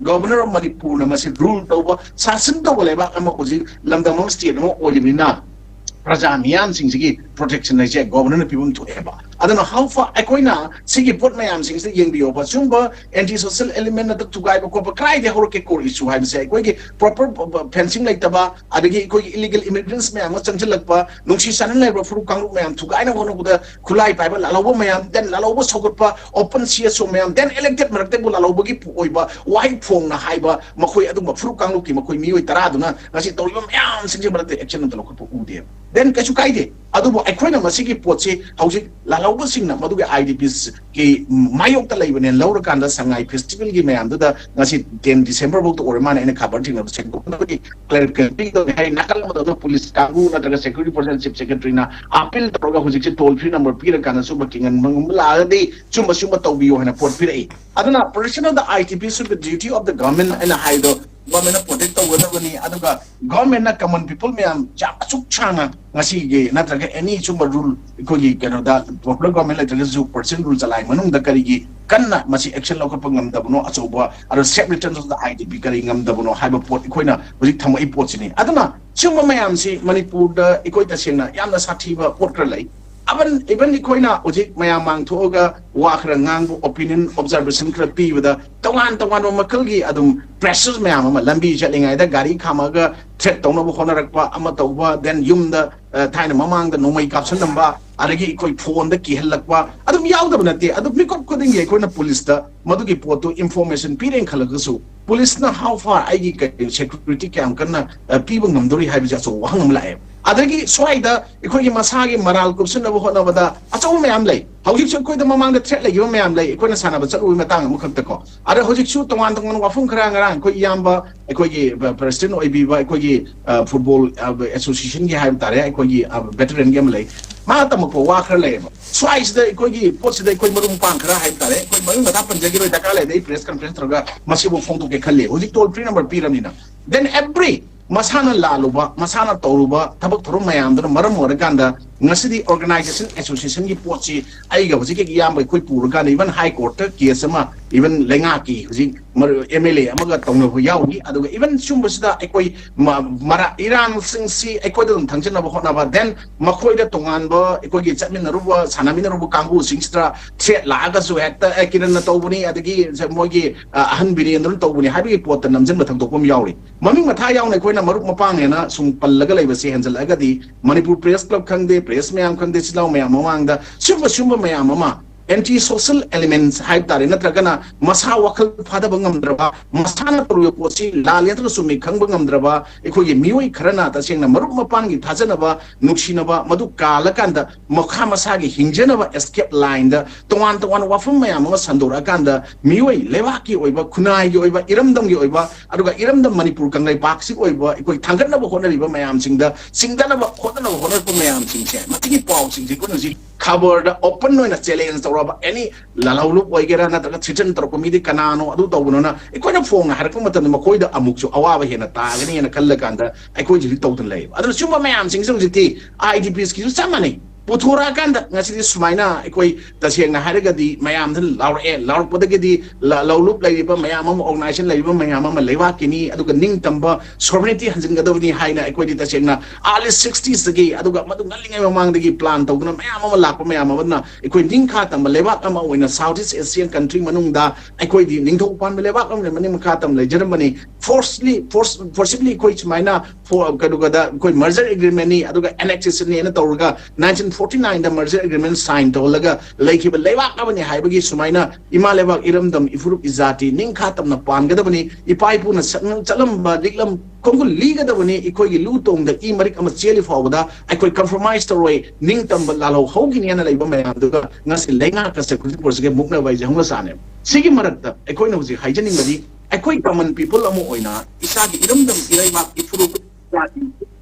Governor of ꯃꯅꯤꯄꯨꯔꯅ ꯃꯁꯤ rule ꯇꯧꯕ, ꯁꯥꯁꯟ ꯇꯧꯕ ꯂꯩꯕꯥꯛ ꯑꯃ ꯍꯧꯖꯤꯛ ꯂꯝꯗꯝ ꯑꯃ, state ꯑꯃ ꯑꯣꯏꯔꯤꯕꯅꯤꯅ, ꯄ꯭ꯔꯖꯥ ꯃꯤꯌꯥꯝꯁꯤꯡꯁꯤꯒꯤ protection ꯍꯥꯏꯁꯦ ꯒꯣꯕꯔꯅꯔꯅ ꯄꯤꯐꯝ ꯊꯣꯛꯑꯦꯕ꯫ ꯑꯗꯨꯅ how far ꯑꯩꯈꯣꯏꯅ ꯁꯤꯒꯤ ꯄꯣꯠ ꯃꯌꯥꯝꯁꯤꯡꯁꯤꯗ ꯌꯦꯡꯕꯤꯌꯣꯕ, ꯁꯤꯒꯨꯝꯕ anti social element ꯅꯠꯇ꯭ꯔꯒ ꯊꯨꯒꯥꯏꯕ ꯈꯣꯠꯄ ꯀꯗꯥꯏꯗꯒꯤ ꯍꯧꯔꯛꯀꯦ core issue ꯍꯥꯏꯕꯁꯦ? ꯑꯩꯈꯣꯏꯒꯤ proper fencing ꯂꯩꯇꯕ, ꯑꯗꯒꯤ ꯑꯩꯈꯣꯏꯒꯤ illegal immigrants ꯃꯌꯥꯝ ꯑꯃ ꯆꯪꯁꯤꯜꯂꯛꯄ, ꯅꯨꯡꯁꯤ ꯆꯥꯟꯅꯅ ꯂꯩꯔꯕ ꯐꯨꯔꯨꯞ ꯀꯥꯡꯂꯨꯞ ꯃꯌꯥꯝ ꯊꯨꯒꯥꯏꯅꯕ ꯍꯣꯠꯅꯕꯗ ꯈꯨꯠꯂꯥꯏ ꯄꯥꯏꯕ ꯂꯥꯜꯍꯧꯕ ꯃꯌꯥꯝ, then ꯂꯥꯜꯍꯧꯕ ꯁꯧꯒꯠꯄ, open C S O ꯃꯌꯥꯝ, then elected ꯃꯔꯛꯇꯕꯨ ꯂꯥꯜꯍꯧꯕꯒꯤ ꯑꯣꯏꯕ ꯋꯥꯍꯩ ꯐꯣꯡꯅ ꯍꯥꯏꯕ ꯃꯈꯣꯏ ꯑꯗꯨꯒꯨꯝꯕ ꯐꯨꯔꯨꯞ ꯀꯥꯡꯂꯨꯞꯀꯤ ꯃꯈꯣꯏ ꯃꯤꯑꯣꯏ ꯇꯔꯥꯗꯨꯅ ꯉꯁꯤ ꯇꯧꯔꯤꯕ ꯃꯌꯥꯝꯁꯤꯡꯁꯤ ꯃꯔꯛꯇ action ꯑꯝꯇ ꯂꯧꯈꯠꯄ ꯎꯗꯦꯕ꯫ Then ꯀꯩꯁꯨ ꯀꯥꯏꯗꯦ꯫ ꯑꯗꯨꯕꯨ ꯑꯩꯈꯣꯏꯅ ꯃꯁꯤꯒꯤ ꯄꯣꯠꯁꯤ ꯍꯧꯖꯤꯛ ꯂꯥꯜꯍꯧꯕꯁꯤꯡꯅ ꯃꯗꯨꯒꯤ I D Ps ꯀꯤ ꯃꯥꯌꯣꯛꯇ ꯂꯩꯕꯅꯦ ꯂꯧꯔꯀꯥꯟꯗ ꯁꯉꯥꯏ festival ꯒꯤ ꯃꯌꯥꯝꯗꯨꯗ ꯉꯁꯤ ten December ꯐꯥꯎꯗ ꯑꯣꯏꯔ ꯃꯥꯜꯂꯦ ꯑꯩꯅ ꯈꯕꯔ ꯊꯦꯡꯅꯕꯗ ꯁꯦꯡꯗꯣꯛꯅꯕꯒꯤ clarification ꯄꯤꯒꯗꯕꯅꯤ ꯍꯥꯏ꯫ ꯅꯥꯀꯜ ꯑꯃꯗ ꯄꯨꯂꯤꯁ ꯀꯥꯡꯕꯨ ꯅꯠꯇ꯭ꯔꯒ security force and chief secretary ꯅ appeal ꯇꯧꯔꯒ ꯍꯧꯖꯤꯛꯁꯦ toll free number ꯄꯤꯔꯀꯥꯟꯗ ꯁꯨꯝꯕ ꯀꯤꯡꯍꯟꯕ ꯂꯥꯛꯑꯒꯗꯤ ꯁꯨꯝꯕ ꯁꯨꯝꯕ ꯇꯧꯕꯤꯌꯣ ꯍꯥꯏꯅ ꯄꯣꯠ ꯄꯤꯔꯛꯏ꯫ ꯑꯗꯨꯅ protection of the I D Ps with the duty of the government ꯑꯩꯅ ꯍꯥꯏꯗꯣ government ꯅ protect ꯇꯧꯒꯗꯕꯅꯤ꯫ ꯑꯗꯨꯒ government ꯅ common people ꯃꯌꯥꯝ ꯌꯥꯝ ꯑꯁꯨꯛ ꯁꯥꯡꯅ ꯉꯁꯤꯒꯤ ꯅꯠꯇ꯭ꯔꯒ any ꯁꯨꯝꯕ rule ꯑꯩꯈꯣꯏꯒꯤ ꯀꯩꯅꯣꯗ popular government ꯂꯩꯇ꯭ꯔꯒꯁꯨ percent rule ꯆꯂꯥꯏ ꯃꯅꯨꯡꯗ ꯀꯔꯤꯒꯤ ꯀꯟꯅ ꯃꯁꯤ action ꯂꯧꯈꯠꯄ ꯉꯝꯗꯕꯅꯣ? ꯑꯆꯧꯕ ꯑꯗꯣ safe return of the I D P ꯀꯔꯤ ꯉꯝꯗꯕꯅꯣ ꯍꯥꯏꯕ ꯄꯣꯠ ꯑꯩꯈꯣꯏꯅ ꯍꯧꯖꯤꯛ ꯊꯝꯃꯛꯏ ꯄꯣꯠꯁꯤꯅꯤ꯫ ꯑꯗꯨꯅ ꯁꯤꯒꯨꯝꯕ ꯃꯌꯥꯝꯁꯤ ꯃꯅꯤꯄꯨꯔꯗ ꯑꯩꯈꯣꯏ ꯇꯁꯦꯡꯅ ꯌꯥꯝꯅ ꯁꯥꯊꯤꯕ ꯄꯣꯠ ꯈꯔ ꯂꯩ꯫ ꯑꯕꯟ even ꯑꯩꯈꯣꯏꯅ ꯍꯧꯖꯤꯛ ꯃꯌꯥꯝ ꯃꯥꯡ ꯊꯣꯛꯑꯒ ꯋꯥ ꯈꯔ ꯉꯥꯡꯕ, opinion observation ꯈꯔ ꯄꯤꯕꯗ ꯇꯣꯉꯥꯟ ꯇꯣꯉꯥꯟꯕ ꯃꯈꯜꯒꯤ ꯑꯗꯨꯝ pressures ꯃꯌꯥꯝ ꯑꯃ, ꯂꯝꯕꯤ ꯆꯠꯂꯤꯉꯩꯗ ꯒꯥꯔꯤ ꯈꯥꯝꯃꯒ threat ꯇꯧꯅꯕ ꯍꯣꯠꯅꯔꯛꯄ ꯑꯃ ꯇꯧꯕ, then ꯌꯨꯝꯗ ꯑ, ꯊꯥꯏꯅ ꯃꯃꯥꯡꯗ ꯅꯣꯡꯃꯩ ꯀꯥꯞꯁꯤꯜꯂꯝꯕ, ꯑꯗꯒꯤ ꯑꯩꯈꯣꯏ phone ꯗ ꯀꯤꯍꯜꯂꯛꯄ ꯑꯗꯨꯝ ꯌꯥꯎꯗꯕ ꯅꯠꯇꯦ꯫ ꯑꯗꯨ ꯃꯤꯀꯨꯞ ꯈꯨꯗꯤꯡꯒꯤ ꯑꯩꯈꯣꯏꯅ ꯄꯨꯂꯤꯁꯇ ꯃꯗꯨꯒꯤ ꯄꯣꯠꯇꯨ information ꯄꯤꯔꯦꯅ ꯈꯜꯂꯒꯁꯨ ꯄꯨꯂꯤꯁꯅ how far ꯑꯩꯒꯤ ꯀꯩ security ꯀꯌꯥꯝ ꯀꯟꯅ ꯑ, ꯄꯤꯕ ꯉꯝꯗꯣꯔꯤ ꯍꯥꯏꯕꯁꯦ ꯑꯆꯧꯕ ꯋꯥꯍꯪ ꯑꯃ ꯂꯥꯛꯑꯦ꯫ ꯑꯗꯒꯤ ꯁ꯭ꯋꯥꯏꯗ ꯑꯩꯈꯣꯏꯒꯤ ꯃꯁꯥꯒꯤ ꯃꯔꯥꯜ ꯀꯨꯞꯁꯤꯟꯅꯕ ꯍꯣꯠꯅꯕꯗ ꯑꯆꯧꯕ ꯃꯌꯥꯝ ꯂꯩ꯫ ꯍꯧꯖꯤꯛꯁꯨ ꯑꯩꯈꯣꯏꯗ ꯃꯃꯥꯡꯗ threat ꯂꯩꯈꯤꯕ ꯃꯌꯥꯝ ꯂꯩ, ꯑꯩꯈꯣꯏꯅ ꯁꯥꯟꯅꯕ ꯆꯠꯂꯨꯕꯒꯤ ꯃꯇꯥꯡ ꯑꯃꯈꯛꯇꯀꯣ꯫ ꯑꯗ ꯍꯧꯖꯤꯛꯁꯨ ꯇꯣꯉꯥꯟ ꯇꯣꯉꯥꯟꯕ ꯋꯥꯐꯝ ꯈꯔ ꯉꯔꯥꯡ ꯑꯩꯈꯣꯏ ꯏꯌꯥꯝꯕ ꯑꯩꯈꯣꯏꯒꯤ president ꯑꯣꯏꯕꯤꯕ ꯑꯩꯈꯣꯏꯒꯤ ꯑ, football ꯑ, association ꯒꯤ ꯍꯥꯏꯕ ꯇꯥꯔꯦ, ꯑꯩꯈꯣꯏꯒꯤ ꯑ, veteran ꯒꯤ ꯑꯃ ꯂꯩ, ꯃꯥꯅ ꯇꯝꯃꯛꯄ ꯋꯥ ꯈꯔ ꯂꯩꯌꯦꯕ꯫ ꯁ꯭ꯋꯥꯏꯁꯤꯗ ꯑꯩꯈꯣꯏꯒꯤ ꯄꯣꯠꯁꯤꯗ ꯑꯩꯈꯣꯏ ꯃꯔꯨꯞ ꯃꯄꯥꯡ ꯈꯔ ꯍꯥꯏꯕ ꯇꯥꯔꯦ, ꯑꯩꯈꯣꯏ ꯃꯃꯤꯡ ꯃꯊꯥ ꯄꯟꯖꯈꯤꯔꯣꯏ, ꯗꯔꯀꯥꯔ ꯂꯩꯔꯗꯤ ꯑꯩ press conference ꯇꯧꯔꯒ ꯃꯁꯤꯕꯨ ꯐꯣꯡꯗꯣꯛꯀꯦ ꯈꯜꯂꯤ꯫ ꯍꯧꯖꯤꯛ toll free number ꯄꯤꯔꯕꯅꯤꯅ, then every ꯃꯁꯥꯅ ꯂꯥꯜꯂꯨꯕ, ꯃꯁꯥꯅ ꯇꯧꯔꯨꯕ ꯊꯕꯛ ꯊꯧꯔꯝ ꯃꯌꯥꯝꯗꯨꯅ ꯃꯔꯝ ꯑꯣꯏꯔꯀꯥꯟꯗ ꯉꯁꯤꯗꯤ organization associationꯒꯤ ꯄꯣꯠꯁꯤ ꯑꯩꯒ ꯍꯧꯖꯤꯛ ꯍꯦꯛ ꯏꯌꯥꯝꯕ ꯑꯩꯈꯣꯏ ꯄꯨꯔꯀꯥꯟꯗ even high courtꯇ case ꯑꯃ, even ꯂꯩꯉꯥꯛꯀꯤ ꯍꯧꯖꯤꯛ ꯃꯔꯨ MLA ꯑꯃꯒ ꯇꯧꯅꯕ ꯌꯥꯎꯔꯤ꯫ ꯑꯗꯨꯒ even ꯁꯨꯝꯕꯁꯤꯗ ꯑꯩꯈꯣꯏ ꯃ- ꯃꯔꯥ ꯏꯔꯥꯡꯁꯤꯡꯁꯤ ꯑꯩꯈꯣꯏꯗ ꯑꯗꯨꯝ ꯊꯪꯖꯅꯕ ꯍꯣꯠꯅꯕ, then ꯃꯈꯣꯏꯗ ꯇꯣꯉꯥꯟꯕ ꯑꯩꯈꯣꯏꯒꯤ ꯆꯠꯃꯤꯟꯅꯔꯨꯕ ꯁꯥꯟꯅꯃꯤꯟꯅꯔꯨꯕ ꯀꯥꯡꯕꯨꯁꯤꯡꯁꯤꯗ threat ꯂꯥꯛꯑꯒꯁꯨ ꯍꯦꯛꯇ ꯑꯦ ꯀꯤꯔꯟꯅ ꯇꯧꯕꯅꯤ, ꯑꯗꯒꯤ ꯃꯣꯏꯒꯤ ꯑ, ꯑꯍꯟ ꯕꯤꯔꯦꯟꯗ꯭ꯔꯅ ꯇꯧꯕꯅꯤ ꯍꯥꯏꯕꯒꯤ ꯄꯣꯠꯇ ꯅꯝꯁꯤꯟꯕ ꯊꯧꯗꯣꯛꯄ ꯑꯃ ꯌꯥꯎꯔꯤ꯫ ꯃꯃꯤꯡ ꯃꯊꯥ ꯌꯥꯎꯅ ꯑꯩꯈꯣꯏꯅ ꯃꯔꯨꯞ ꯃꯄꯥꯡꯅꯦꯅ ꯁꯨꯝ ꯄꯜꯂꯒ ꯂꯩꯕꯁꯦ ꯍꯦꯟꯖꯜꯂꯛꯑꯒꯗꯤ ꯃꯅꯤꯄꯨꯔ Press Club ꯈꯪꯗꯦ, press ꯃꯌꯥꯝ ꯈꯪꯗꯦ, ꯆꯤꯜ ꯏꯅꯥꯎ ꯃꯌꯥꯝ ꯃꯃꯥꯡꯗ ꯁꯤꯒꯨꯝꯕ ꯁꯤꯒꯨꯝꯕ ꯃꯌꯥꯝ ꯑꯃ anti social elements ꯍꯥꯏꯕ ꯇꯥꯔꯦ, ꯅꯠꯇ꯭ꯔꯒꯅ ꯃꯁꯥ ꯋꯥꯈꯜ ꯐꯥꯗꯕ ꯉꯝꯗ꯭ꯔꯕ, ꯃꯁꯥꯅ ꯇꯧꯔꯤꯕ ꯄꯣꯠꯁꯤ ꯂꯥꯜꯂꯦ ꯅꯠꯇ꯭ꯔꯒ ꯆꯨꯝꯃꯤ ꯈꯪꯕ ꯉꯝꯗ꯭ꯔꯕ ꯑꯩꯈꯣꯏꯒꯤ ꯃꯤꯑꯣꯏ ꯈꯔꯅ ꯇꯁꯦꯡꯅ ꯃꯔꯨꯞ ꯃꯄꯥꯡꯒꯤ ꯊꯥꯖꯅꯕ, ꯅꯨꯡꯁꯤꯅꯕ ꯃꯗꯨ ꯀꯥꯜꯂꯀꯥꯟꯗ ꯃꯈꯥ ꯃꯁꯥꯒꯤ ꯍꯤꯡꯖꯅꯕ escape lineꯗ ꯇꯣꯉꯥꯟ ꯇꯣꯉꯥꯟꯕ ꯋꯥꯐꯝ ꯃꯌꯥꯝ ꯑꯃ ꯁꯟꯗꯣꯔꯛꯑꯀꯥꯟꯗ ꯃꯤꯑꯣꯏ ꯂꯩꯕꯥꯛꯀꯤ ꯑꯣꯏꯕ, ꯈꯨꯟꯅꯥꯏꯒꯤ ꯑꯣꯏꯕ, ꯏꯔꯝꯗꯝꯒꯤ ꯑꯣꯏꯕ, ꯑꯗꯨꯒ ꯏꯔꯝꯗꯝ ꯃꯅꯤꯄꯨꯔ ꯀꯪꯂꯩꯄꯥꯛꯁꯤ ꯑꯣꯏꯕ ꯑꯩꯈꯣꯏ ꯊꯥꯡꯒꯠꯅꯕ ꯍꯣꯠꯅꯔꯤꯕ ꯃꯌꯥꯝꯁꯤꯡꯗ ꯆꯤꯡꯗꯅꯕ ꯍꯣꯠꯅꯅꯕ ꯍꯣꯠꯅꯔꯛꯄ ꯃꯌꯥꯝꯁꯤꯡꯁꯦ ꯃꯁꯤꯒꯤ ꯄꯥꯎꯁꯤꯡꯁꯦ ꯑꯩꯈꯣꯏꯅ ꯍꯧꯖꯤꯛ ꯈꯕꯔꯗ open ꯑꯣꯏꯅ challenge ꯇꯧꯔꯕ, any ꯂꯥꯜꯍꯧꯂꯨꯞ ꯑꯣꯏꯒꯦꯔꯥ ꯅꯠꯇ꯭ꯔꯒ threaten ꯇꯧꯔꯛꯄ ꯃꯤꯗꯤ ꯀꯅꯥꯅꯣ ꯑꯗꯨ ꯇꯧꯕꯅꯣꯅ ꯑꯩꯈꯣꯏꯅ ꯐꯣꯡꯅ ꯍꯥꯏꯔꯛꯄ ꯃꯇꯝꯗ ꯃꯈꯣꯏꯗ ꯑꯃꯨꯛꯁꯨ ꯑꯋꯥꯕ ꯍꯦꯟꯅ ꯇꯥꯒꯅꯤꯅ ꯈꯜꯂꯀꯥꯟꯗ ꯑꯩꯈꯣꯏꯁꯨ ꯍꯧꯖꯤꯛ ꯇꯧꯗꯅ ꯂꯩꯌꯦꯕ꯫ ꯑꯗꯨꯅ ꯁꯤꯒꯨꯝꯕ ꯃꯌꯥꯝꯁꯤꯡꯁꯦ ꯍꯧꯖꯤꯛꯇꯤ IDPsꯀꯤꯁꯨ ꯆꯞ ꯃꯥꯟꯅꯩ꯫ ꯄꯨꯊꯣꯔꯛꯑꯀꯥꯟꯗ ꯉꯁꯤꯗꯤ ꯁꯨꯃꯥꯏꯅ ꯑꯩꯈꯣꯏ ꯇꯁꯦꯡꯅ ꯍꯥꯏꯔꯒꯗꯤ ꯃꯌꯥꯝꯗ ꯂꯥꯎꯔꯛꯑꯦ꯫ ꯂꯥꯎꯔꯛꯄꯗꯒꯤꯗꯤ ꯂ- ꯂꯧꯂꯨꯞ ꯂꯩꯔꯤꯕ ꯃꯌꯥꯝ ꯑꯃ, organization ꯂꯩꯔꯤꯕ ꯃꯌꯥꯝ ꯑꯃ ꯂꯩꯕꯥꯛꯀꯤꯅꯤ, ꯑꯗꯨꯒ ꯅꯤꯡꯇꯝꯕ sovereignty ꯍꯟꯖꯤꯟꯒꯗꯕꯅꯤ ꯍꯥꯏꯅ ꯑꯩꯈꯣꯏꯗꯤ ꯇꯁꯦꯡꯅ early sixtiesꯇꯒꯤ, ꯑꯗꯨꯒ ꯃꯗꯨ ꯉꯜꯂꯤꯉꯩ ꯃꯃꯥꯡꯗꯒꯤ plan ꯇꯧꯗꯨꯅ ꯃꯌꯥꯝ ꯑꯃ ꯂꯥꯛꯄ ꯃꯌꯥꯝ ꯑꯃꯅ ꯑꯩꯈꯣꯏ ꯅꯤꯡꯈꯥ ꯇꯝꯕ ꯂꯩꯕꯥꯛ ꯑꯃ ꯑꯣꯏꯅ South East Asian country ꯃꯅꯨꯡꯗ ꯑꯩꯈꯣꯏꯗꯤ ꯅꯤꯡꯊꯧ ꯄꯥꯟꯕ ꯂꯩꯕꯥꯛ ꯑꯃꯅ ꯃꯅꯤꯡ ꯃꯈꯥ ꯇꯝ ꯂꯩꯖꯔꯝꯕꯅꯤ꯫ Forcefully, force, forcibly ꯑꯩꯈꯣꯏ ꯁꯨꯃꯥꯏꯅ for- ꯀꯩꯅꯣꯒꯗ ꯑꯩꯈꯣꯏ merger agreementꯅꯤ, ꯑꯗꯨꯒ annexationꯅꯤꯅ ꯇꯧꯔꯒ nineteen forty nineꯗ merger agreement sign ꯇꯧꯍꯜꯂꯒ ꯂꯩꯈꯤꯕ ꯂꯩꯕꯥꯛ ꯑꯃꯅꯤ ꯍꯥꯏꯕꯒꯤ ꯁꯨꯃꯥꯏꯅ ꯏꯃꯥ ꯂꯩꯕꯥꯛ, ꯏꯔꯝꯗꯝ, ꯏꯐꯨꯔꯨꯞ, ꯏꯖꯥꯇꯤ ꯅꯤꯡꯈꯥ ꯇꯝꯅ ꯄꯥꯟꯒꯗꯕꯅꯤ꯫ ꯏꯄꯥ ꯏꯄꯨꯅ ꯁꯛꯅ- ꯆꯠꯂꯝꯕ ꯂꯤꯛꯂꯝ ꯈꯣꯡꯒꯨꯜ ꯂꯤꯒꯗꯕꯅꯤ꯫ ꯑꯩꯈꯣꯏꯒꯤ ꯂꯨ ꯇꯣꯡꯗ ꯏ ꯃꯔꯤꯛ ꯑꯃ ꯆꯦꯜꯂꯤ ꯐꯥꯎꯕꯗ ꯑꯩꯈꯣꯏ compromise ꯇꯧꯔꯣꯏ, ꯅꯤꯡꯇꯝꯕ ꯂꯥꯜꯍꯧ ꯍꯧꯈꯤꯅꯦꯅ ꯂꯩꯕ ꯃꯌꯥꯝꯗꯨꯒ ꯉꯁꯤ ꯂꯩꯉꯥꯛꯀ security forceꯀ ꯃꯨꯛꯅꯕ ꯍꯥꯏꯁꯦ ꯍꯧꯅ ꯁꯥꯅꯦꯕ꯫ ꯁꯤꯒꯤ ꯃꯔꯛꯇ ꯑꯩꯈꯣꯏꯅ ꯍꯧꯖꯤꯛ ꯍꯥꯏꯖꯅꯤꯡꯕꯗꯤ ꯑꯩꯈꯣꯏ common people ꯑꯃ ꯑꯣꯏꯅ ꯏꯁꯥꯒꯤ ꯏꯔꯝꯗꯝ, ꯏꯔꯩꯕꯥꯛ, ꯏꯐꯨꯔꯨꯞ, ꯖꯥꯇꯤ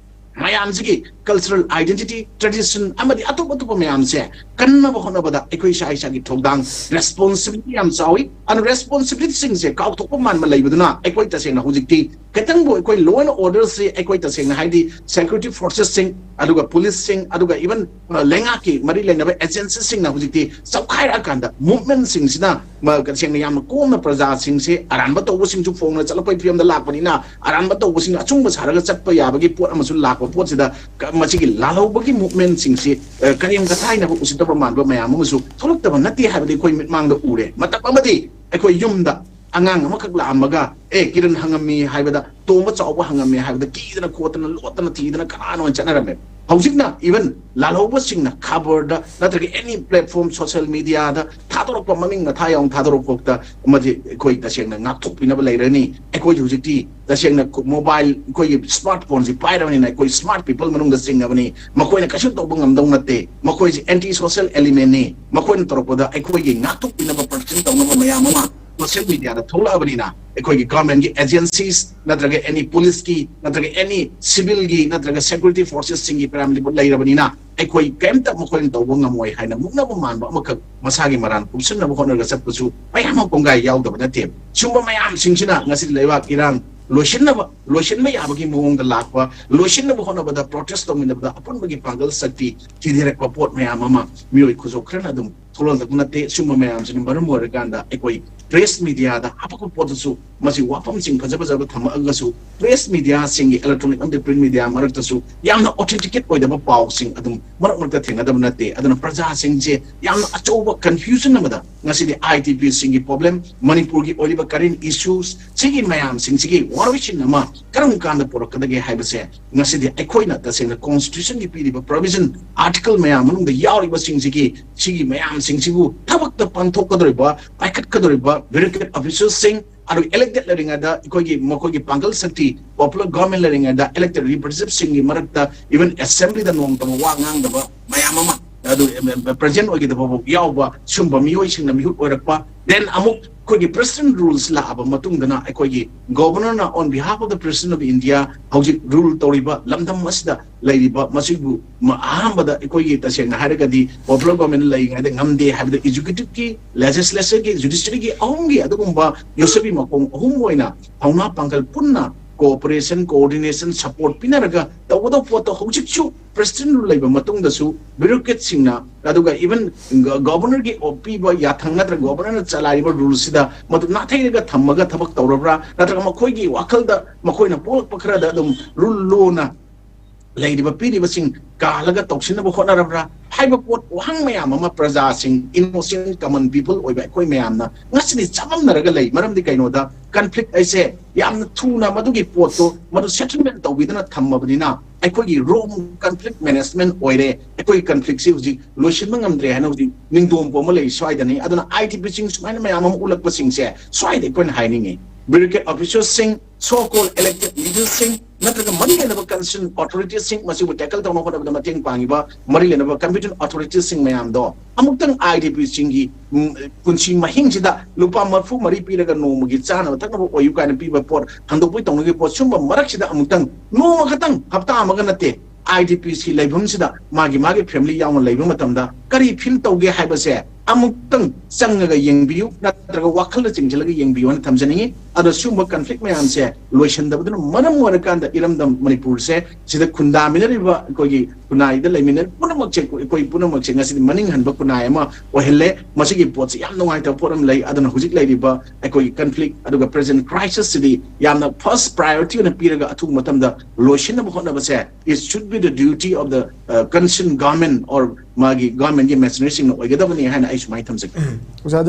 ꯃꯌꯥꯝꯁꯤꯒꯤ cultural identity, tradition ꯑꯃꯗꯤ ꯑꯇꯣꯞ ꯑꯇꯣꯞꯄ ꯃꯌꯥꯝꯁꯦ ꯀꯟꯅꯕ ꯍꯣꯠꯅꯕꯗ ꯑꯩꯈꯣꯏ ꯏꯁꯥ ꯏꯁꯥꯒꯤ ꯊꯧꯗꯥꯡ, responsibility ꯌꯥꯝ ꯆꯥꯎꯏ꯫ ꯑꯗꯨ responsibilityꯁꯤꯡꯁꯦ ꯀꯥꯎꯊꯣꯛꯄ ꯃꯥꯟꯕ ꯂꯩꯕꯗꯨꯅ ꯑꯩꯈꯣꯏ ꯇꯁꯦꯡꯅ ꯍꯧꯖꯤꯛꯇꯤ ꯈꯤꯇꯪꯕꯨ ꯑꯩꯈꯣꯏ law and orderꯁꯤ ꯑꯩꯈꯣꯏ ꯇꯁꯦꯡꯅ ꯍꯥꯏꯗꯤ security forcesꯁꯤꯡ ꯑꯗꯨꯒ policeꯁꯤꯡ ꯑꯗꯨꯒ even ꯂꯩꯉꯥꯛꯀꯤ ꯃꯔꯤ ꯂꯩꯅꯕ agencyꯁꯤꯡꯅ ꯍꯧꯖꯤꯛꯇꯤ ꯆꯞꯈꯥꯏꯔꯛꯑꯀꯥꯟꯗ movementꯁꯤꯡꯁꯤꯅ ꯃ-, ꯇꯁꯦꯡꯅ ꯌꯥꯝꯅ ꯀꯣꯝꯅ ꯄ꯭ꯔꯖꯥꯁꯤꯡꯁꯦ ꯑꯔꯥꯟꯕ ꯇꯧꯕꯁꯤꯡꯁꯨ ꯐꯣꯡꯅ ꯆꯠꯂꯛꯄꯒꯤ ꯐꯤꯕꯝꯗ ꯂꯥꯛꯄꯅꯤꯅ, ꯑꯔꯥꯟꯕ ꯇꯧꯕꯁꯤꯡꯅ ꯑꯆꯨꯝꯕ ꯁꯥꯔꯒ ꯆꯠꯄ ꯌꯥꯕꯒꯤ ꯄꯣꯠ ꯑꯃꯁꯨ ꯂꯥꯛꯄ ꯄꯣꯠꯁꯤꯗ ꯀ-, ꯃꯁꯤꯒꯤ ꯂꯥꯜꯍꯧꯕꯒꯤ movementꯁꯤꯡꯁꯤ, ꯑ, ꯀꯔꯦꯝ ꯀꯊꯥꯏꯅꯕ ꯎꯁꯤꯠꯇꯕ ꯃꯥꯟꯕ ꯃꯌꯥꯝ ꯑꯃꯁꯨ ꯊꯣꯛꯂꯛꯇꯕ ꯅꯠꯇꯦ ꯍꯥꯏꯕꯗꯤ ꯑꯩꯈꯣꯏ ꯃꯤꯠꯃꯥꯡꯗ ꯎꯔꯦ꯫ ꯃꯇꯝ ꯑꯃꯗꯤ ꯑꯩꯈꯣꯏ ꯌꯨꯝꯗ ꯑꯉꯥꯡ ꯑꯃꯈꯛ ꯂꯥꯛꯑꯝꯃꯒ, "ꯑꯦ, ꯀꯤꯔꯟ ꯍꯪꯉꯝꯃꯤ" ꯍꯥꯏꯕꯗ, "ꯇꯣꯝꯕ ꯆꯥꯎꯕ ꯍꯪꯉꯝꯃꯤ" ꯍꯥꯏꯕꯗ ꯀꯤꯗꯅ ꯈꯣꯠꯇꯅ ꯂꯣꯠꯇꯅ ꯊꯤꯗꯅ ꯀꯅꯥꯅꯣ ꯍꯥꯏꯅ ꯆꯠꯅꯔꯝꯃꯦ꯫ ꯍꯧꯖꯤꯛꯅ even ꯂꯥꯜꯍꯧꯕꯁꯤꯡꯅ ꯈꯕꯔꯗ ꯅꯠꯇ꯭ꯔꯒ any platform, social mediaꯗ ꯊꯥꯗꯣꯔꯛꯄ, ꯃꯃꯤꯡ ꯃꯊꯥ ꯌꯥꯎꯅ ꯊꯥꯗꯣꯔꯛꯄ ꯐꯥꯎꯗ ꯑꯃꯗꯤ ꯑꯩꯈꯣꯏ ꯇꯁꯦꯡꯅ ꯉꯥꯛꯊꯣꯛꯄꯤꯅꯕ ꯂꯩꯔꯅꯤ꯫ ꯑꯩꯈꯣꯏ ꯍꯧꯖꯤꯛꯇꯤ ꯇꯁꯦꯡꯅ ꯈꯨ-, mobile, ꯑꯩꯈꯣꯏꯒꯤ smartphoneꯁꯤ ꯄꯥꯏꯔꯕꯅꯤꯅ ꯑꯩꯈꯣꯏ smart people ꯃꯅꯨꯡꯗ ꯆꯤꯡꯉꯕꯅꯤ꯫ ꯃꯈꯣꯏꯅ ꯀꯩꯁꯨ ꯇꯧꯕ ꯉꯝꯗꯧ ꯅꯠꯇꯦ꯫ ꯃꯈꯣꯏꯁꯤ anti social elementꯅꯤ꯫ ꯃꯈꯣꯏꯅ ꯇꯧꯔꯛꯄꯗ ꯑꯩꯈꯣꯏꯒꯤ ꯉꯥꯛꯊꯣꯛꯄꯤꯅꯕ, protection ꯇꯧꯅꯕ ꯃꯌꯥꯝ ꯑꯃ social mediaꯗ ꯊꯣꯛꯂꯛꯑꯕꯅꯤꯅ, ꯑꯩꯈꯣꯏꯒꯤ governmentꯀꯤ agencies ꯅꯠꯇ꯭ꯔꯒ any policeꯀꯤ ꯅꯠꯇ꯭ꯔꯒ any civilꯒꯤ ꯅꯠꯇ꯭ꯔꯒ security forcesꯁꯤꯡꯒꯤ paramilitary ꯂꯩꯔꯕꯅꯤꯅ, ꯑꯩꯈꯣꯏ ꯀꯔꯤꯝꯇ ꯃꯈꯣꯏꯅ ꯇꯧꯕ ꯉꯝꯃꯣꯏ ꯍꯥꯏꯅ ꯃꯨꯛꯅꯕ ꯃꯥꯟꯕ ꯑꯃꯈꯛ ꯃꯁꯥꯒꯤ ꯃꯔꯥꯟ ꯀꯨꯞꯁꯤꯟꯅꯕ ꯍꯣꯠꯅꯔꯒ ꯆꯠꯄꯁꯨ ꯃꯌꯥꯝ ꯑꯃ ꯀꯣꯡꯒꯥꯏ ꯌꯥꯎꯗꯕ ꯅꯠꯇꯦ꯫ ꯁꯤꯒꯨꯝꯕ ꯃꯌꯥꯝꯁꯤꯡꯁꯤꯅ ꯉꯁꯤ ꯂꯩꯕꯥꯛ ꯏꯔꯥꯡ ꯂꯣꯏꯁꯤꯟꯅꯕ, ꯂꯣꯏꯁꯤꯟꯕ ꯌꯥꯕꯒꯤ ꯃꯑꯣꯡꯗ ꯂꯥꯛꯄ, ꯂꯣꯏꯁꯤꯟꯅꯕ ꯍꯣꯠꯅꯕꯗ, protest ꯇꯧꯃꯤꯟꯅꯕꯗ ꯑꯄꯨꯟꯕꯒꯤ ꯄꯥꯡꯒꯜ ꯁꯛꯇꯤ ꯊꯤꯊꯔꯛꯄ ꯄꯣꯠ ꯃꯌꯥꯝ ꯑꯃ ꯃꯤꯑꯣꯏ ꯈꯨꯖꯣꯛ ꯈꯔꯅ ꯑꯗꯨꯝ ꯊꯣꯛꯍꯜꯂꯛꯄ ꯅꯠꯇꯦ꯫ ꯁꯤꯒꯨꯝꯕ ꯃꯌꯥꯝꯁꯤꯅ ꯃꯔꯝ ꯑꯣꯏꯔꯀꯥꯟꯗ ꯑꯩꯈꯣꯏ press mediaꯗ ꯍꯥꯄꯛꯄ ꯄꯣꯠꯇꯁꯨ ꯃꯁꯤ ꯋꯥꯐꯝꯁꯤꯡ ꯐꯖ ꯐꯖꯕ ꯊꯝꯃꯛꯑꯒꯁꯨ, press mediaꯁꯤꯡꯒꯤ electronic ꯑꯃꯗꯤ print media ꯃꯔꯛꯇꯁꯨ ꯌꯥꯝꯅ authenticate ꯑꯣꯏꯗꯕ ꯄꯥꯎꯁꯤꯡ ꯑꯗꯨꯝ ꯃꯔꯛ ꯃꯔꯛꯇ ꯊꯦꯡꯅꯗꯕ ꯅꯠꯇꯦ꯫ ꯑꯗꯨꯅ ꯄ꯭ꯔꯖꯥꯁꯤꯡꯁꯦ ꯌꯥꯝꯅ ꯑꯆꯧꯕ confusion ꯑꯃꯗ ꯉꯁꯤꯗꯤ IDPꯁꯤꯡꯒꯤ problem, ꯃꯅꯤꯄꯨꯔꯒꯤ ꯑꯣꯏꯔꯤꯕ current issues, ꯁꯤꯒꯤ ꯃꯌꯥꯝꯁꯤꯡꯁꯤꯒꯤ ꯋꯥꯔꯣꯏꯁꯤꯟ ꯑꯃ ꯀꯔꯝ ꯀꯥꯟꯗ ꯄꯨꯔꯛꯀꯗꯒꯦ ꯍꯥꯏꯕꯁꯦ ꯉꯁꯤꯗꯤ ꯑꯩꯈꯣꯏꯅ ꯇꯁꯦꯡꯅ constitutionꯒꯤ ꯄꯤꯔꯤꯕ provision, article ꯃꯌꯥꯝ ꯃꯅꯨꯡꯗ ꯌꯥꯎꯔꯤꯕꯁꯤꯡꯁꯤꯒꯤ, ꯁꯤꯒꯤ ꯃꯌꯥꯝꯁꯤꯡꯁꯤꯕꯨ ꯊꯕꯛꯇ ꯄꯥꯡꯊꯣꯛꯀꯗꯧꯔꯤꯕ, ꯄꯥꯏꯈꯠꯀꯗꯧꯔꯤꯕ bureaucratic officialꯁꯤꯡ, ꯑꯗꯨꯒ elected ꯂꯩꯔꯤꯉꯩꯗ ꯑꯩꯈꯣꯏꯒꯤ, ꯃꯈꯣꯏꯒꯤ ꯄꯥꯡꯒꯜ ꯁꯛꯇꯤ, popular government ꯂꯩꯔꯤꯉꯩꯗ elected representativeꯁꯤꯡꯒꯤ ꯃꯔꯛꯇ even assemblyꯗ ꯅꯣꯡꯃꯇ ꯋꯥ ꯉꯥꯡꯗꯕ ꯃꯌꯥꯝ ꯑꯃ, ꯑꯗꯨ present ꯑꯣꯏꯒꯗꯕ ꯐꯥꯎ ꯌꯥꯎꯕ ꯁꯨꯝꯕ ꯃꯤꯑꯣꯏꯁꯤꯡꯅ ꯃꯤꯍꯨꯠ ꯑꯣꯏꯔꯛꯄ, then ꯑꯃꯨꯛ ꯑꯩꯈꯣꯏꯒꯤ president rules ꯂꯥꯛꯑꯕ ꯃꯇꯨꯡꯗꯅ ꯑꯩꯈꯣꯏꯒꯤ governorꯅ on behalf of the president of India ꯍꯧꯖꯤꯛ rule ꯇꯧꯔꯤꯕ ꯂꯝꯗꯝ ꯑꯁꯤꯗ ꯂꯩꯔꯤꯕ ꯃꯁꯤꯕꯨ ꯃ-, ꯑꯍꯥꯟꯕꯗ ꯑꯩꯈꯣꯏꯒꯤ ꯇꯁꯦꯡꯅ ꯍꯥꯏꯔꯒꯗꯤ popular government ꯂꯩꯔꯤꯉꯩꯗ ꯉꯝꯗꯦ ꯍꯥꯏꯕꯗ executiveꯀꯤ, legislatureꯒꯤ, judiciaryꯒꯤ ꯑꯍꯨꯝꯒꯤ ꯑꯗꯨꯒꯨꯝꯕ ꯌꯣꯠꯁꯕꯤ ꯃꯈꯣꯡ ꯑꯍꯨꯝ ꯑꯣꯏꯅ ꯊꯧꯅꯥ ꯄꯥꯡꯒꯜ ꯄꯨꯟꯅ cooperation, coordination, support ꯄꯤꯅꯔꯒ ꯇꯧꯒꯗꯧꯕ ꯄꯣꯠꯇꯣ ꯍꯧꯖꯤꯛꯁꯨ president rule ꯂꯩꯕ ꯃꯇꯨꯡꯗꯁꯨ bureaucratꯁꯤꯡꯅ, ꯑꯗꯨꯒ even governorꯒꯤ ꯄꯤꯕ ꯌꯥꯊꯪ ꯅꯠꯇ꯭ꯔꯒ governorꯅ ꯆꯂꯥꯏꯔꯤꯕ ruleꯁꯤꯗ ꯃꯗꯨ ꯅꯥꯊꯩꯔꯒ ꯊꯝꯃꯒ ꯊꯕꯛ ꯇꯧꯔꯕ꯭ꯔꯥ, ꯅꯠꯇ꯭ꯔꯒ ꯃꯈꯣꯏꯒꯤ ꯋꯥꯈꯜꯗ ꯃꯈꯣꯏꯅ ꯄꯣꯛꯂꯛꯄ ꯈꯔꯗ ꯑꯗꯨꯝ rule ꯂꯣꯅ ꯂꯩꯔꯤꯕ ꯄꯤꯔꯤꯕꯁꯤꯡ ꯀꯥꯜꯂꯒ ꯇꯧꯁꯤꯟꯅꯕ ꯍꯣꯠꯅꯔꯕ꯭ꯔꯥ ꯍꯥꯏꯕ ꯄꯣꯠ ꯋꯥꯍꯪ ꯃꯌꯥꯝ ꯑꯃ ꯄ꯭ꯔꯖꯥꯁꯤꯡ, innocent common people ꯑꯣꯏꯕ ꯑꯩꯈꯣꯏ ꯃꯌꯥꯝꯅ ꯉꯁꯤꯗꯤ ꯆꯃꯝꯅꯔꯒ ꯂꯩ꯫ ꯃꯔꯝꯗꯤ ꯀꯩꯅꯣꯗ conflict ꯍꯥꯏꯁꯦ ꯌꯥꯝꯅ ꯊꯨꯅ ꯃꯗꯨꯒꯤ ꯄꯣꯠꯇꯣ ꯃꯗꯨ settlement ꯇꯧꯕꯤꯗꯅ ꯊꯝꯃꯕꯅꯤꯅ ꯑꯩꯈꯣꯏꯒꯤ wrong conflict management ꯑꯣꯏꯔꯦ꯫ ꯑꯩꯈꯣꯏꯒꯤ conflictꯁꯤ ꯍꯧꯖꯤꯛ ꯂꯣꯏꯁꯤꯟꯕ ꯉꯝꯗ꯭ꯔꯦ ꯍꯥꯏꯅ ꯍꯧꯖꯤꯛ ꯅꯤꯡꯗꯣꯡ ꯄꯣꯝꯕ ꯂꯩ ꯁ꯭ꯋꯥꯏꯗꯅꯤ꯫ ꯑꯗꯨꯅ IDPꯁꯤꯡ ꯁꯨꯃꯥꯏꯅ ꯃꯌꯥꯝ ꯑꯃ ꯎꯠꯂꯛꯄꯁꯤꯡꯁꯦ ꯁ꯭ꯋꯥꯏꯗ ꯑꯩꯈꯣꯏꯅ ꯍꯥꯏꯅꯤꯡꯉꯤ, bureaucrat officialꯁꯤꯡ, so called elected leadersꯁꯤꯡ ꯅꯠꯇ꯭ꯔꯒ ꯃꯔꯤ ꯂꯩꯅꯕ concerned authoritiesꯁꯤꯡ ꯃꯁꯤꯕꯨ tackle ꯇꯧꯅꯕ ꯍꯣꯠꯅꯕꯗ ꯃꯇꯦꯡ ꯄꯥꯡꯉꯤꯕ ꯃꯔꯤ ꯂꯩꯅꯕ competent authoritiesꯁꯤꯡ ꯃꯌꯥꯝꯗꯣ ꯑꯃꯨꯛꯇꯪ IDPꯁꯤꯡꯒꯤ, ꯎꯝ, ꯄꯨꯟꯁꯤ ꯃꯍꯤꯡꯁꯤꯗ ꯂꯨꯄꯥ ꯃꯔꯤꯐꯨ ꯃꯔꯤ ꯄꯤꯔꯒ ꯅꯣꯡꯃꯒꯤ ꯆꯥꯅꯕ ꯊꯛꯅꯕ ꯑꯣꯏꯌꯨ ꯀꯥꯏꯅ ꯄꯤꯕ ꯄꯣꯠ ꯍꯟꯗꯣꯛꯄꯒꯤ ꯇꯧꯅꯕꯒꯤ ꯄꯣꯠ ꯁꯨꯝꯕ ꯃꯔꯛꯁꯤꯗ ꯑꯃꯨꯛꯇꯪ ꯅꯣꯡꯃ ꯈꯛꯇꯪ, ꯍꯞꯇꯥ ꯑꯃꯒ ꯅꯠꯇꯦ, IDPꯁꯤ ꯂꯩꯐꯝꯁꯤꯗ ꯃꯥꯒꯤ ꯃꯥꯒꯤ family ꯌꯥꯎꯅ ꯂꯩꯕ ꯃꯇꯝꯗ ꯀꯔꯤ feel ꯇꯧꯒꯦ ꯍꯥꯏꯕꯁꯦ ꯑꯃꯨꯛꯇꯪ ꯆꯪꯉꯒ ꯌꯦꯡꯕꯤꯌꯨ, ꯅꯠꯇ꯭ꯔꯒ ꯋꯥꯈꯜꯗ ꯆꯤꯡꯁꯤꯜꯂꯒ ꯌꯦꯡꯕꯤꯌꯨ ꯍꯥꯏꯅ ꯊꯝꯖꯅꯤꯡꯉꯤ꯫ ꯑꯗꯣ ꯁꯤꯒꯨꯝꯕ conflict ꯃꯌꯥꯝꯁꯦ ꯂꯣꯏꯁꯤꯟꯗꯕꯗꯨꯅ ꯃꯔꯝ ꯑꯣꯏꯔꯀꯥꯟꯗ ꯏꯔꯝꯗꯝ ꯃꯅꯤꯄꯨꯔꯁꯦ, ꯁꯤꯗ ꯈꯨꯟꯗꯥꯃꯤꯟꯅꯔꯤꯕ ꯑꯩꯈꯣꯏꯒꯤ ꯈꯨꯟꯅꯥꯏꯗ ꯂꯩꯃꯤꯟꯅꯔꯤꯕ ꯄꯨꯝꯅꯃꯛꯁꯦ, ꯑꯩꯈꯣꯏ ꯄꯨꯝꯅꯃꯛꯁꯦ ꯉꯁꯤꯗꯤ ꯃꯅꯤꯡ ꯍꯟꯕ ꯈꯨꯟꯅꯥꯏ ꯑꯃ ꯑꯣꯏꯍꯜꯂꯦ꯫ ꯃꯁꯤꯒꯤ ꯄꯣꯠꯁꯤ ꯌꯥꯝ ꯅꯨꯡꯉꯥꯏꯇꯕ ꯄꯣꯠ ꯑꯃ ꯂꯩ꯫ ꯑꯗꯨꯅ ꯍꯧꯖꯤꯛ ꯂꯩꯔꯤꯕ ꯑꯩꯈꯣꯏꯒꯤ conflict ꯑꯗꯨꯒ present crisisꯁꯤꯗꯤ ꯌꯥꯝꯅ first priority ꯑꯣꯏꯅ ꯄꯤꯔꯒ ꯑꯊꯨꯕ ꯃꯇꯝꯗ ꯂꯣꯏꯁꯤꯟꯅꯕ ꯍꯣꯠꯅꯕꯁꯦ, it should be the duty of the, uh, concerned government or ꯃꯥꯒꯤ governmentꯀꯤ machineryꯁꯤꯡꯅ ꯑꯣꯏꯒꯗꯕꯅꯤ ꯍꯥꯏꯅ ꯑꯩ ꯁꯨꯃꯥꯏꯅ ꯊꯝꯖꯒꯦ꯫ ꯑꯣꯖꯥ, ꯑꯗꯨ